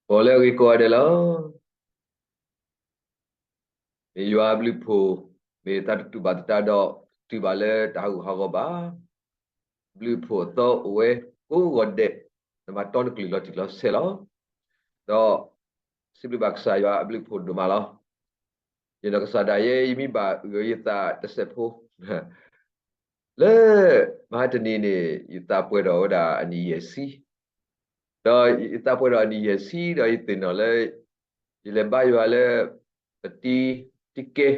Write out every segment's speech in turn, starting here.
ပှၤလၢအဂ့ၤကိးဂၤဒဲးလီၤ. မ့ၢ်ယွၤအဘျုးအဖှိၣ်, မ့ၢ်တၢ်တတူၢ်ဘၣ်သတးဒီး တတူၢ်ဘၣ်လၢတၢ်ဟးဂူာ်ဟးဂီၤဘၣ်. ဘျုးအဖှိၣ်အသီအိၣ်ဝဲကိးဂီၤဒဲး, နမၤတီနကလုၢ်လီၤတံၢ်လီၤဆဲးလီၤ. ဒီး စံးဘျုးဘၣ်ကစၢ်ယွၤအဘျုးအဖှိၣ်ဒိၣ်မးလီၤ. ယနီၢ်ကစၢ်ဒၣ်ယဲ ယမ့ၢ်ဘၣ်အုၣ်အီၤယသးတစဲးဖိ လၢမဟါတနံၤန့ၣ် ယသးပှဲၤထီၣ်ဝဲဒၣ်အနံၣ်ယဲၢ်ဆံ, ဒီးယသးပှဲၤထီၣ်အနံၣ်ယဲၢ်ဆံ ဒီးယသ့ၣ်နီၣ်လၢ ယလဲၤဘါယွၤလၢ ပတံတံကဲ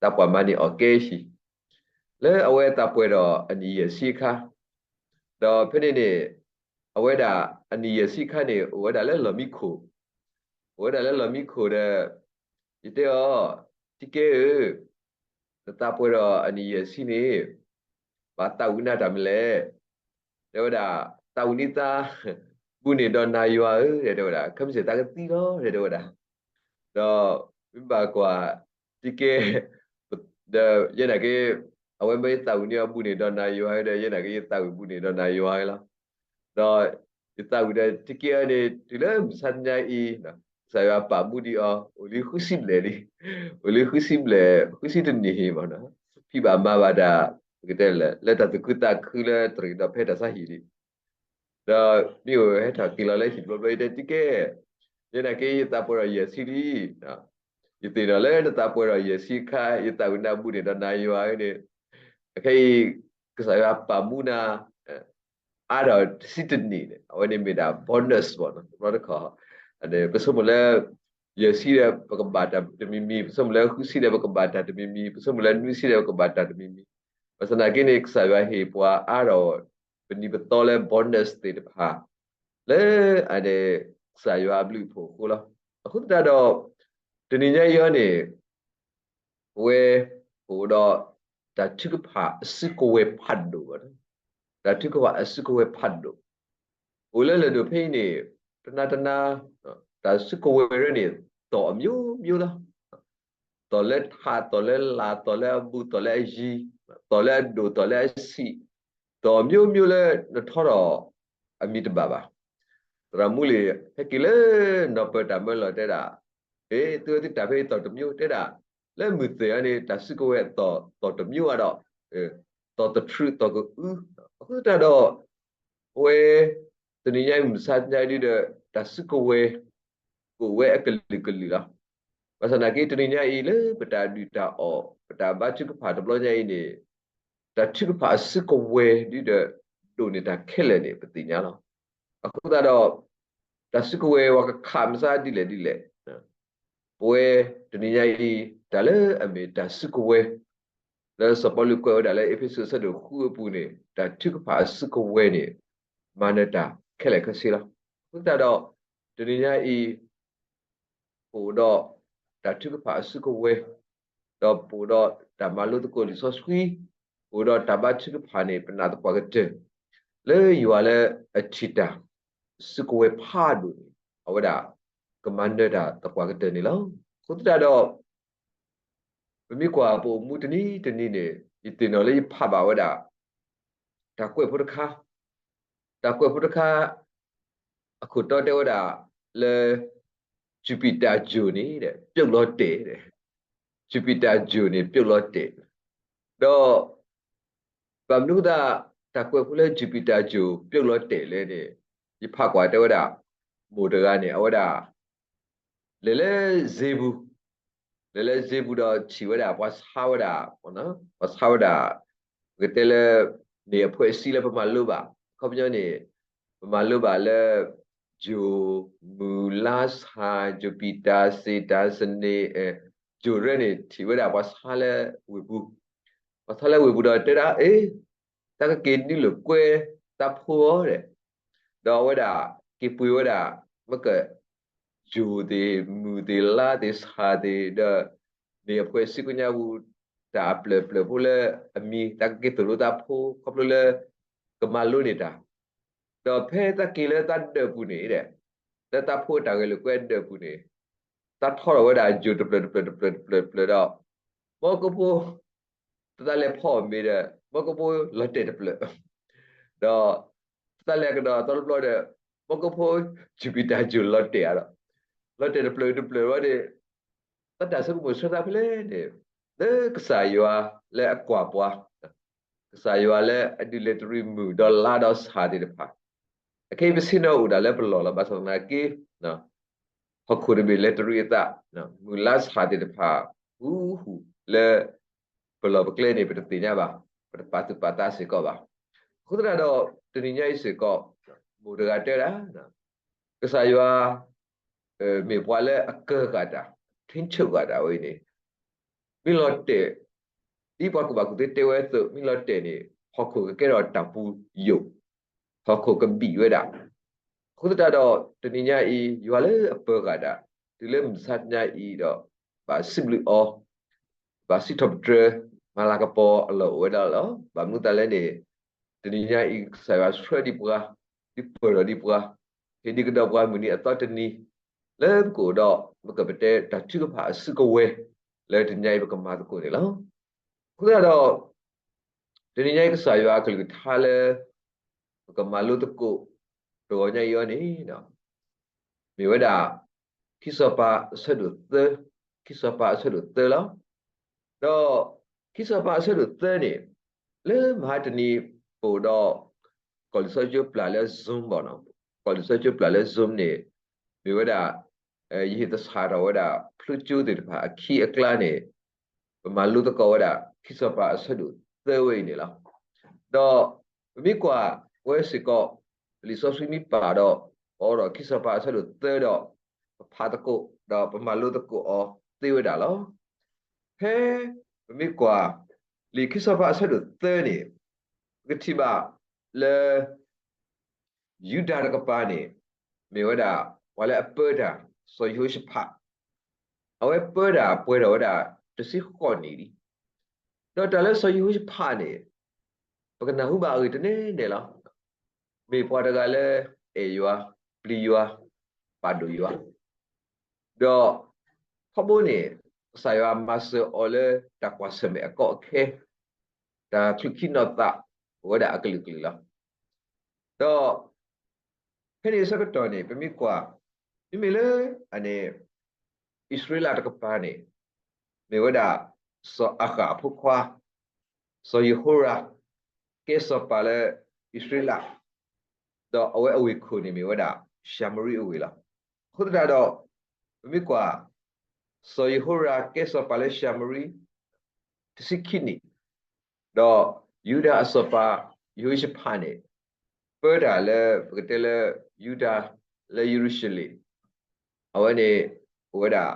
တၢ်ပှၤမၤန့ၢ်အီၣ်ကဲဟံၣ် လၢအဝဲသးပှဲၤထီၣ်အနံၣ်ယဲၢ်ဆံအခါ, ဒီးဖဲန့ၣ်န့ၣ် အဝဲဒၣ်အနံၣ်ယဲၢ်ဆံအခါန့ၣ် အိၣ်ဝဲဒၣ်လၢလီၢ်မံခိၣ်, အိၣ်ဝဲဒၣ်လၢလီၢ်မံခိၣ်ဒီး ယတဲအီၤ, တံကဲဧၢ, နသးပှဲၤထီၣ်အနံၣ်ယဲၢ်ဆံန့ၣ် ဘၣ်သးဝံၣ်နၤတၢ်မနုၤလဲၣ်, တဲဝဲဒၣ်, သးဝံၣ်န့ၢ်သး, ဘူးန့ၢ်ဒီးနၤယွၤဧၢ, တဲဝဲဒၣ် ခဲမုၢ်ဆ့ၣ်သးကသံလီၤ တဲဝဲဒၣ်, ဒီးမ့ၢ်ဘၣ်ကွၢ် တံကဲ, ဒီးယဲနာ်က့ အဝဲမ့ၢ်ယသးဝံၣ်န့ၢ်အီၤ ဘူးန့ၢ်ဒီးနၤယွၤဧၢ, ဒီးယဲနာ်က့ ယသးဝံၣ် ဘူးန့ၢ်ဒီးနၤယွၤဧၢလီၤ. ဒီးယသးဝံၣ်ဒီးတံကဲအံၤန့ၣ် တုၤလၢမုၢ်ဆါတနံၤအံၤ, ကစၢ်ယွၤပာ်မူဒံးအီၤ အိၣ်လံဃုဆံဘျဲၣ်လံ, အိၣ်လံဃုဆံဘျဲၣ် ဃုဆံတနံၣ်ဟံၣ်မး, ဖံးဘၣ်မၤဘၣ်တၢ်, ပကတဲလဲၣ် လၢတၢ်သူၣ်ခုသးခုလၢတရံးဒီးဖဲတၢ်ဆါဟံၣ်လံ. ဒီးမ့ၢ်အိၣ်ဟဲထီၣ်က့ၤလီၤလၢဟံၣ်တဘျီဘျီ ယတဲတံကဲ, ယဲနာ်က့ ယသးပှဲၤဒီးယဲၢ်ဆံလံ, ယသ့ၣ်နီၣ်လၢနသးပှဲၤဒီးယဲၢ်ဆံအခါ ယသးဝံၣ်နၤ ဘူးန့ၢ်ဒီးနၤယွၤန့ၣ်, အခဲအံၤ ကစၢ်ယွၤပာ်မူနၤ အါထီၣ်တဆံတနံၣ်န့ၣ် အဝဲန့ၣ်မ့ၢ်ဒၣ် bonus ဘၣ်နီၤ တဘျီတခီၣ်, ပဆိကမိၣ်လၢ ယဲၢ်ဆံဒီး ပကဘၣ်တၢ်တမံၤမံၤ, ပဆိကမိၣ်လၢဃုဆံဒီး ပကဘၣ်တၢ်တမံၤမံၤ, ပဆိကမိၣ်လၢနွံဆံဒီး ပကဘၣ်တၢ်တမံၤမံၤ, ဘၣ်ဆၣ်သနာ်က့န့ၣ် ကစၢ်ယွၤဟ့ၣ်ပှၤအါထီၣ် ပနံၤပသီလၢ bonus သ့ၣ်တဖၣ် လၢအန့ၣ် ကစၢ်ယွၤအဘျုးအဖှိၣ်အဃိလီၤ. အဃိသတးဒီး တနံၤညါအံၤအံၤန့ၣ် ပဝဲ ပအိၣ်ဒီး တၢ်ထုကဖၣ်အစုကဝဲၤဖးဒိၣ်ဘၣ်, တၢ်ထုကဖၣ်အစုကဝဲၤဖးဒိၣ်, အိၣ်လၢလၢၢ်ဒိၣ်ဖဲအံၤန့ၣ် တနၤတနၤ တၢ်စုကဝဲၤရၢန့ၣ် သီၣ်အမျိုးမျိုးလီၤ. သီၣ်လၢထး, သီၣ်လၢလာ်, သီၣ်လၢအဘူး, သီၣ်လၢအယံၤ, သီၣ်လၢအဒိၣ်, သီၣ်လၢအဆံး, သီၣ်အမျိုးမျိုးလၢနထီထီၣ် အမံၤတဘၣ်ဘၣ်. သရၣ်မူလံၤ ဟဲက့ၤလၢနီၢ်ပၢၢ်တၢ်မၢလီၤတဲဒၣ်, အ့ သုဝဲသုတၢ်ဖဲအံၤသီၣ်တမျိုးတဲဒၣ်, လၢမုၢ်သ့ၣ်အံၤန့ၣ် တၢ်စုကဝဲၤသီၣ်တမျိုးအါဒီး သီၣ်တထြူး သီၣ်ကအု, အဃိသတးဒီး ပဝဲ တနံၤညါအံၤမုၢ်ဆါညါဒ်ဒီး တၢ်စုကဝဲၤ ကအိၣ်ဝဲအကလုာ်ကလုာ်လီၤ. ဘၣ်ဆၣ်သနာ်က့ တနံၤညါအံၤလၢပတၢ်ဒုၣ်တၢ်အီၣ် ပတၢ်ဘါထုကဖၣ်တဘျီညါအံၤန့ၣ် တၢ်ထုကဖၣ်အစုကဝဲၤဒ်ဒီး ဒိၣ်န့ၢ်တၢ်ခဲလၢာ်န့ၣ် ပသ့ၣ်ညါလီၤ. အဃိသတးဒီး တၢ်စုကဝဲၤပှၤကခးမစါဒ်လဲၣ်ဒ်လဲၣ် ပဝဲတနံၤညါအံၤ တၢ်လၢအမ့ၢ်တၢ်စုကဝဲၤ လၢစီၤပီလူးကွဲးဝဲဒၣ်လၢအ့းဖ့းစူးအဆၢဒိၣ်ဃုအပူၤန့ၣ် တၢ်ထုကဖၣ်အစုကဝဲၤန့ၣ် မၤနၢၤတၢ်ခဲလၢာ်ခဲဆ့လီၤ. အဃိသတးဒီး တနံၤညါအံၤ ပအိၣ်ဒီးတၢ်ထုကဖၣ်အစုကဝဲၤ, ဒီးပအိၣ်ဒီးတၢ်မၤလိသကိးလံာ်စီဆှံ, ပအိၣ်ဒီးတၢ်ဘါထုကဖၣ်န့ၣ် ပနာ်သပှၢ်ကတၢၢ် လၢယွၤလၢအထံၣ်တၢ် စုကဝဲၤဖးဒိၣ်န့ၣ် အဝဲဒၣ်ကမၤနၢၤတၢ်သပှၢ်ကတၢၢ်န့ၣ်လီၤ. အဃိသတးဒီး ပမ့ၢ်ကွၢ်ပအိၣ်မူတနံၤတနံၤန့ၣ် ယသ့ၣ်နီၣ်လၢယဖးဘၣ်ဝဲဒၣ် တၢ်ကွဲးဖိတခါ, တၢ်ကွဲးဖိတခါ အခိၣ်တီတဲဝဲဒၣ်လၢ Jupiter ဂြိုဟ်န့ၣ် ပြုတ်လီၤတဲာ်, Jupiter ဂြိုဟ်န့ၣ် ပြုတ်လီၤတဲာ်, ဒီး ဘၣ်မနုၤအဃိသတး တၢ်ကွဲးဖိလၢ Jupiter ဂြိုဟ် ပြုတ်လီၤတဲာ်လဲၣ်န့ၣ် ယဖးကွၢ်တဲဝဲဒၣ် မိၢ်တဂၤန့ၣ် အဝဲဒၣ် လဲၤလၢစ့ပူၤ, လဲၤလၢစ့ပူၤဒီးထံၣ်ဝဲဒၣ်ပှၤဆါဝဲဒၣ်, ပှၤဆါဝဲဒၣ် ပကတဲလၢ န့ၢ်အဖှဲးအစံလၢပမၤလိဘၣ်, အခီပညီန့ၣ် ပမၤလိဘၣ်လၢ ဂြိုဟ်, မုၢ်, လါ, ဆၣ်, Jupiter, Saturn, စနေ, ဂြိုဟ်ရၢန့ၣ် ထံၣ်ဝဲဒၣ်ပှၤဆါလၢဝ့ၢ်ပူၤ, ပှၤဆါလၢဝ့ၢ်ပူၤဒီးတဲဒၣ် အ့ တၢ်ကက့ၤနုာ်လၢကွဲတၢ်ဖိအီၤဒီး ဒီးအဝဲဒၣ်က့ၤပှ့ၤဝဲဒၣ် မ့ၢ်က ဂြိုဟ်သ့ၣ်, မုၢ်သ့ၣ်, လါသ့ၣ်, ဆၣ်သ့ၣ်, ဒီး န့ၢ်အဖှဲးအစံကိညါပူၤ တၢ်အပျၢၢ်ပျၢၢ်ဖိလၢအမံၤ တၢ်ကက့ၤသိၣ်လိတၢ်ဖိ ခီဖျိလၢ ကမၤလိန့ၢ်တၢ်, ဒီးဖဲတၢ်က့ၤလၢတၢ်ဒၢးပူၤန့ၣ်ဒီး လၢတၢ်ဖိအတၢ်ဂဲၤလိာ်ကွဲဒၢးပူၤန့ၣ် တၢ်ထီထီၣ်ဝဲဒၣ်ဂြိုဟ်တဖျၢၣ်တဖျၢၣ်တဖျၢၣ်တဖျၢၣ်တဖျၢၣ်ဒီး မ့ၢ်ကဖိ ပသးလဲၤဖီၣ်မ့ၤဒီး ဘီကဖိလီၤတဲာ်တဖျၢၣ်, ဒီး ပသးလဲၤကဒီးအသီတဘျီဒီး ဘီကဖိ ယူၤပံၤတၢ်ယူၤလီၤတဲာ်ဒီး လီၤတဲာ်တဖျၢၣ်တဖျၢၣ်ဝဲန့ၣ် သးတၢ်ဆိကမိၣ်ဆၢသးဖဲလဲၣ်န့ၣ် လၢကစၢ်ယွၤလၢအကွၢ်ပှၤ ကစၢ်ယွၤလၢအဒုးလဲၤတရံးမုၢ်ဒီးလါဒီးဆၣ်သ့ၣ်တဖၣ်, အခဲအံၤပဆ့ၣ်နီၤအိၣ်ဒၣ်လၢပလီၢ်လီၤ. ဘၣ်ဆၣ်သနာ်က့ ဟီၣ်ခိၣ်တဘ့ၣ်လဲၤတရံးအသး, မုၢ်လါဆၣ်သ့ၣ်တဖၣ် ဟူဟူလၢ ပလီၢ်ပကျဲန့ၣ် ပတသ့ၣ်ညါဘၣ်, ပတပာ်သူၣ်ပာ်သးစ့ၢ်ကီးဘၣ်. အဃိသတးဒီး တနံၤညါအံၤစ့ၢ်ကီး မိၢ်တဂၤတဲဒၣ် ကစၢ်ယွၤ မ့ၢ်ပှၤလၢအကၢၢ်ဃာ်တၢ် ထိန်းချုပ်ဃာ်တၢ်ဝဲအံၤန့ၣ် မ့ၢ်လီၤတဲာ် ဒ်ပှၤကူၣ်ဘၣ်ကူၣ်သ့တဲဝဲအသိး မ့ၢ်လီၤတဲာ်န့ၣ် ဟီၣ်ခိၣ်ကကဲထီၣ်တၢ်ပူၤယိာ်, ဟီၣ်ခိၣ်ကဘံၣ်ဝဲဒၣ်. အဃိသတးဒီး တနံၤညါအံၤ ယွၤလၢအပၢၤဃာ်တၢ် တုၤလၢမုၢ်မဆါတနံၤညါအံၤဒီး ဘၣ်စံးဘျုးအီၤ, ဘၣ်စံးထီၣ်ပတြၢၤ မၤလၤကပီၤအလီၢ်အိၣ်ဝဲဒၣ်လီၤ. ဘၣ်မနုၤသတးလဲၣ်န့ၣ် တနံၤညါအံၤ ကစၢ်ယွၤဆှၢဒံးပှၤ, ဒုးပၢၢ်ထီၣ်ဒံးပှၤ, ဟ့ၣ်ဒံးကဒီးပှၤမုၢ်နံၤအသီတနံၤ လၢပကအိၣ်ဒီး ပကပတဲတၢ်ထုကဖၣ်အစုကဝဲၤ လၢတနံၤညါအံၤပကမၤသကိးန့ၣ်လီၤ. အဃိသတးဒီး တနံၤညါအံၤကစၢ်ယွၤအကလုၢ်ကထါလၢ ပကမၤလိသကိး တဂီၤညါအံၤအီၤန့ၣ် မ့ၢ်ဝဲဒၣ် ခံစီၤပၤအဆၢဒိၣ်သၢ, ခံစီၤပၤအဆၢဒိၣ်သၢလီၤ. ဒီး ခံစီၤပၤအဆၢဒိၣ်သၢန့ၣ် လၢမဟါတနံၤ ပအိၣ်ဒီး ကီၢ်လံာ်စီဆှံပျၢ်လၢ Zoom ဘၣ်နီၤ, ကီၢ်လံာ်စီဆှံပျၢ်လၢ Zoom န့ၣ် မ့ၢ်ဝဲဒၣ် ယဟ့ၣ်သဆၣ်ထီၣ်ဝဲဒၣ် ဖျိကၠိသ့ၣ်တဖၣ်အခံအကျါန့ၣ် ပမၤလိသကိးဝဲဒၣ် ခံစီၤပၤအဆၢဒိၣ်သၢဝဲအံၤန့ၣ်လီၤ. ဒီးပမ့ၢ်ကွၢ်ဝဲစ့ၢ်ကီး လံာ်စီဆှံမ့ၢ်ပာ်ဒီး ပအိၣ်ဒီးခံစီၤပၤအဆၢဒိၣ်သၢဒီး ပဖးသကိး ဒီးပမၤလိသကိးအီၤသ့ဝဲဒၣ်လီၤ. ဖဲပမ့ၢ်ကွၢ် လံာ်ခံစီၤပၤအဆၢဒိၣ်သၢန့ၣ် ပကထံၣ်ဘၣ်လၢ ယူဒၤတကပၤန့ၣ် မ့ၢ်ဝဲဒၣ် ပှၤလၢအပၢတၢ် စီၤယဟိၤၡဖး, အဝဲပၢတၢ်ပှဲၤထီၣ်ဝဲဒၣ် တဆံဃိးနံၣ်လံ. ဒီးတၢ်လၢစီၤယဟိၤၡဖးန့ၣ် ပကနၢ်ဟူဘၣ်အဂ့ၢ်တန့ၢ်န့ၣ်လီၤ. မ့ၢ်ပှၤတဂၤလၢအဲၣ်ယွၤ, ပျံၤယွၤ, ပာ်ဒိၣ်ယွၤ, ဒီးထီဘိန့ၣ် ကစၢ်ယွၤမၤစၢၤအီၤလၢတၢ်ကွၢ်ဆၢၣ်မဲာ်အကီအခဲ, တၢ်ချုးခံနီၢ်သး အိၣ်ဝဲဒၣ်အကလုာ်ကလုာ်လီၤ. ဒီးဖဲန့ၣ်အဆၢကတီၢ်န့ၣ် ပမ့ၢ်ကွၢ် မ့မ့ၢ်လၢအန့ၣ် အံၣ်စရ့လးတကပၤန့ၣ် မ့ၢ်ဝဲဒၣ် စီၤအၤဃးအဖိခွါ စီၤယဟိရၤ ကဲစီၤပၤလၢအံၣ်စရ့လး, ဒီးအဝဲအဝ့ၢ်ခိၣ်န့ၣ်မ့ၢ်ဝဲဒၣ် �ၡၤမရံအဝ့ၢ်လီၤ. အဃိသတးဒီး ပမ့ၢ်ကွၢ် စီၤယဟိရၤကဲစီၤပၤလၢၡၤမရံ တဆံခံနံၣ်, ဒီးယူဒၤအစီၤပၤ ယဟိၤၡဖးန့ၣ် ပၢတၢ်လၢပကတဲလၢ ယူဒၤလၢယရူၤၡလ့ၣ် အဝဲန့ၣ် အိၣ်ဝဲဒၣ်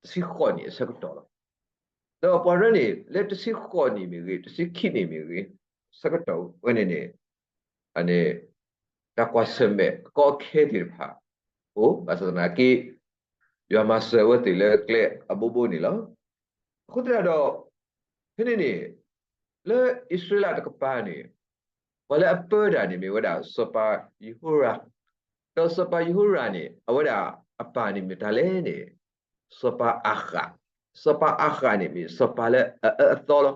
တဆံဃိးနံၣ်အဆၢကတီၢ်လီၤ. ဒီးပှၤရဲန့ၣ် လၢတဆံဃိးနံၣ်မ့ၢ်ဂ့ၤ တဆံခံနံၣ်မ့ၢ်ဂ့ၤ ဆၢကတီၢ်ဝဲန့ၣ်န့ၣ် အန့ၣ် တၢ်ကွၢ်ဆၢၣ်မဲာ်အကီအခဲသ့ၣ်တဖၣ် အိၣ်ဘၣ်ဆၣ်သနာ်က့ ယွၤမၤစၢၤအဝဲသ့ၣ်လၢကျဲအဘိဘိန့ၣ်လီၤ. အဃိသတးဒီး ဖဲန့ၣ်န့ၣ် လၢအံၣ်စရ့လးတကပၤန့ၣ် ပှၤလၢအပၢတၢ်န့ၣ်မ့ၢ်ဝဲဒၣ်စီၤပၤယဟိရၤ, ဒီးစီၤပၤယဟိရၤန့ၣ် အဝဲဒၣ်အပၢ်န့ၣ်မ့ၢ်တၢ်လဲၣ်န့ၣ် စီၤပၤအၤဃး, စီၤပၤအၤဃးန့ၣ်မ့ၢ်စီၤပၤလၢအအၢအသီလီၤ.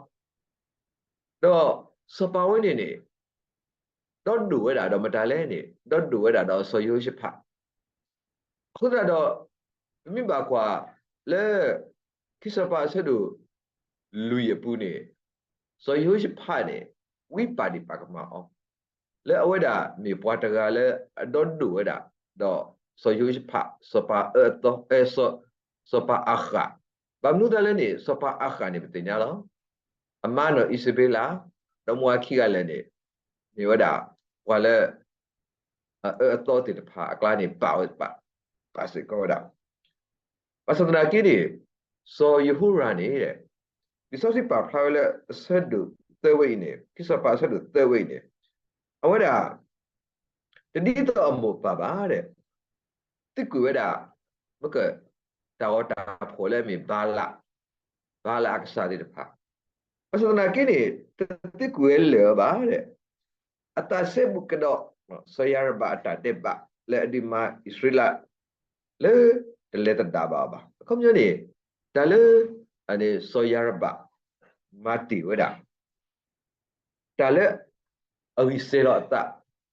ဒီးစီၤပၤဝဲန့ၣ်န့ၣ် ဒီဒိၣ်ဝဲဒၣ်ဒီးမတၤလဲၣ်န့ၣ် ဒီဒိၣ်ဝဲဒၣ်ဒီးစီၤယဟိၤၡဖး. အဃိသတးဒီး ပမ့ၢ်ဘၣ်ကွၢ်လၢ ခံစီၤပၤအဆၢဒိၣ်လွံၢ်အပူၤန့ၣ် စီၤယဟိၤၡဖးန့ၣ် ဝံပာ်ဒံးပာ်ကမၣ်အီၤ လၢအဝဲဒၣ်မ့ၢ်ပှၤတဂၤလၢအဒီဒိၣ်ဝဲဒၣ် ဒီးစီၤယဟိၤၡဖး စီၤပၤအၢအသီ စီၤပၤအၤဃး. ဘၣ်မနုၤသတးလဲၣ်န့ၣ် စီၤပၤအၤဃးန့ၣ် ပသ့ၣ်ညါလီၤ. အမါနီၢ်အံၣ်စဘ့လး ဒီးမိၢ်အခံဂၤလဲၣ်န့ၣ် မ့ၢ်ဝဲဒၣ် ပှၤလၢ အအၢအသီသ့ၣ်တဖၣ်အကျါန့ၣ် ပာ်ဝဲ ပာ်စ့ၢ်ကီးဝဲဒၣ်. ဘၣ်ဆၣ်သနာ်က့န့ၣ် စီၤယဟိရၤန့ၣ် လံာ်စီဆှံပာ်ဖျါဝဲလၢအဆၢဒိၣ်သၢဝဲအံၤန့ၣ် ခံစီၤပၤအဆၢဒိၣ်သၢဝဲအံၤန့ၣ် အဝဲဒၣ် တဒ်သိးအမိၢ်ပၢ်ဘၣ်ဒီး သံကွံာ်ဝဲဒၣ် မ့ၢ်က တၢ်ဂီၤတၢ်ဖှီၣ်လၢအမ့ၢ်ဘၤလး ဘၤလးအကစၢ်သ့ၣ်တဖၣ်. ဘၣ်ဆၣ်သနာ်က့န့ၣ် တသံကွံာ်ဝဲလၢၤဘၣ်ဒီး အသးစဲဘူးကဒီး စီၤယၤရဘၣ်အတၢ်ဒဲးဘး လၢအဒုးမၤအံၣ်စရ့လး လၢတလဲၤသဒၣ်ဘၣ်အီၤဘၣ်. အခီပညီန့ၣ် တၢ်လၢ စီၤယၤရဘၣ် မၤတ့ၢ်ဝဲဒၣ် တၢ်လၢအဂံၢ်စဲၤလီၤအသး,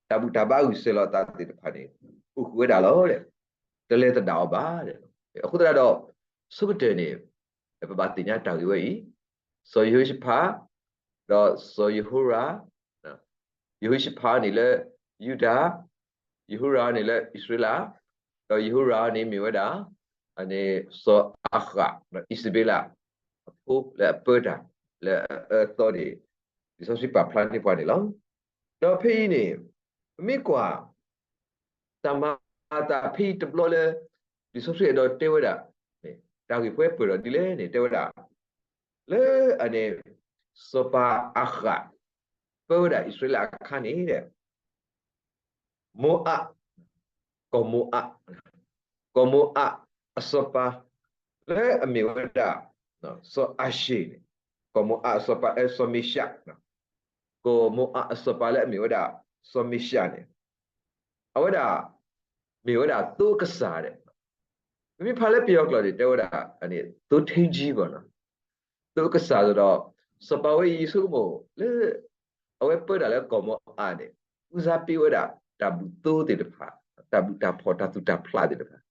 တၢ်ဘူၣ်တၢ်ဘါအဂံၢ်စဲၤလီၤအသးသ့ၣ်တဖၣ်န့ၣ် အိၣ်ဃုာ်ဝဲဒၣ်လီၤ. တလဲၤသဒၣ်အီၤဘၣ်. အဃိသတးဒီး ဆိကတၢၢ်န့ၣ် ပဘၣ်သ့ၣ်ညါတၢ်ဂ့ၢ်ဝဲအံၤ, စီၤယဟိၤၡဖး ဒီးစီၤယဟိရၣ် ယဟိၤၡဖးန့ၣ်လၢယူဒၤ, ယဟိရၣ်န့ၣ်လၢအံၣ်စရ့လး, ဒီးယဟိရၣ်န့ၣ်မ့ၢ်ဝဲဒၣ် စီၤအၤဃး ဒီးအံၣ်စဘ့လး အဖိလၢအပၢတၢ် လၢအအၢအသီန့ၣ် လံာ်စီဆှံပာ်ဖျါန့ၢ်ပှၤန့ၣ်လီၤ. ဒီးဖဲအံၤန့ၣ် ပမ့ၢ်ကွၢ် တၢ်မၤအသးဖဲအံၤတဘျီလၢ လံာ်စီဆှံအဲၣ်ဒိးတဲဝဲဒၣ် တၢ်ဂ့ၢ်ပှဲၤပၢၢ်ဒီးဒ်လဲၣ်န့ၣ် တဲဝဲဒၣ် လၢအန့ၣ် စီၤပၤအၤဃး ပၢဝဲဒၣ်အံၣ်စရ့လးအခါန့ၣ် မိၤအး, ကီၢ်မိၤအး, ကီၢ်မိၤအးအစီၤပၤ လၢအမ့ၢ်ဝဲဒၣ် စီၤအၤၡ့ၣ်န့ၣ်, ကီၢ်မိၤအးအစီၤပၤ စီၤမ့ၡး, ကီၢ်မိၤအးအစီၤပၤလၢအမ့ၢ်ဝဲဒၣ် စီၤမ့ၡးန့ၣ် အဝဲဒၣ် မ့ၢ်ဝဲဒၣ်သိအကစၢ်ဒီး ပမ့ၢ်ဖးလၢပယီၤကျိာ်န့ၣ် တဲဝဲဒၣ် သိထိန်းကြီး ဘၣ်နီၤ, သိအကစၢ်ဒီး စီၤပၤဝဲအံၤဆိကမိၣ်လၢ အဝဲပၢတၢ်လၢကီၢ်မိၤအးန့ၣ် ဦးစားပေးဝဲဒၣ် တၢ်ဘူၣ်သိသ့ၣ်တဖၣ်, တၢ်ဘူၣ်တၢ်ဖီၣ် တၢ်သူၣ်တၢ်ဖျးသ့ၣ်တဖၣ်,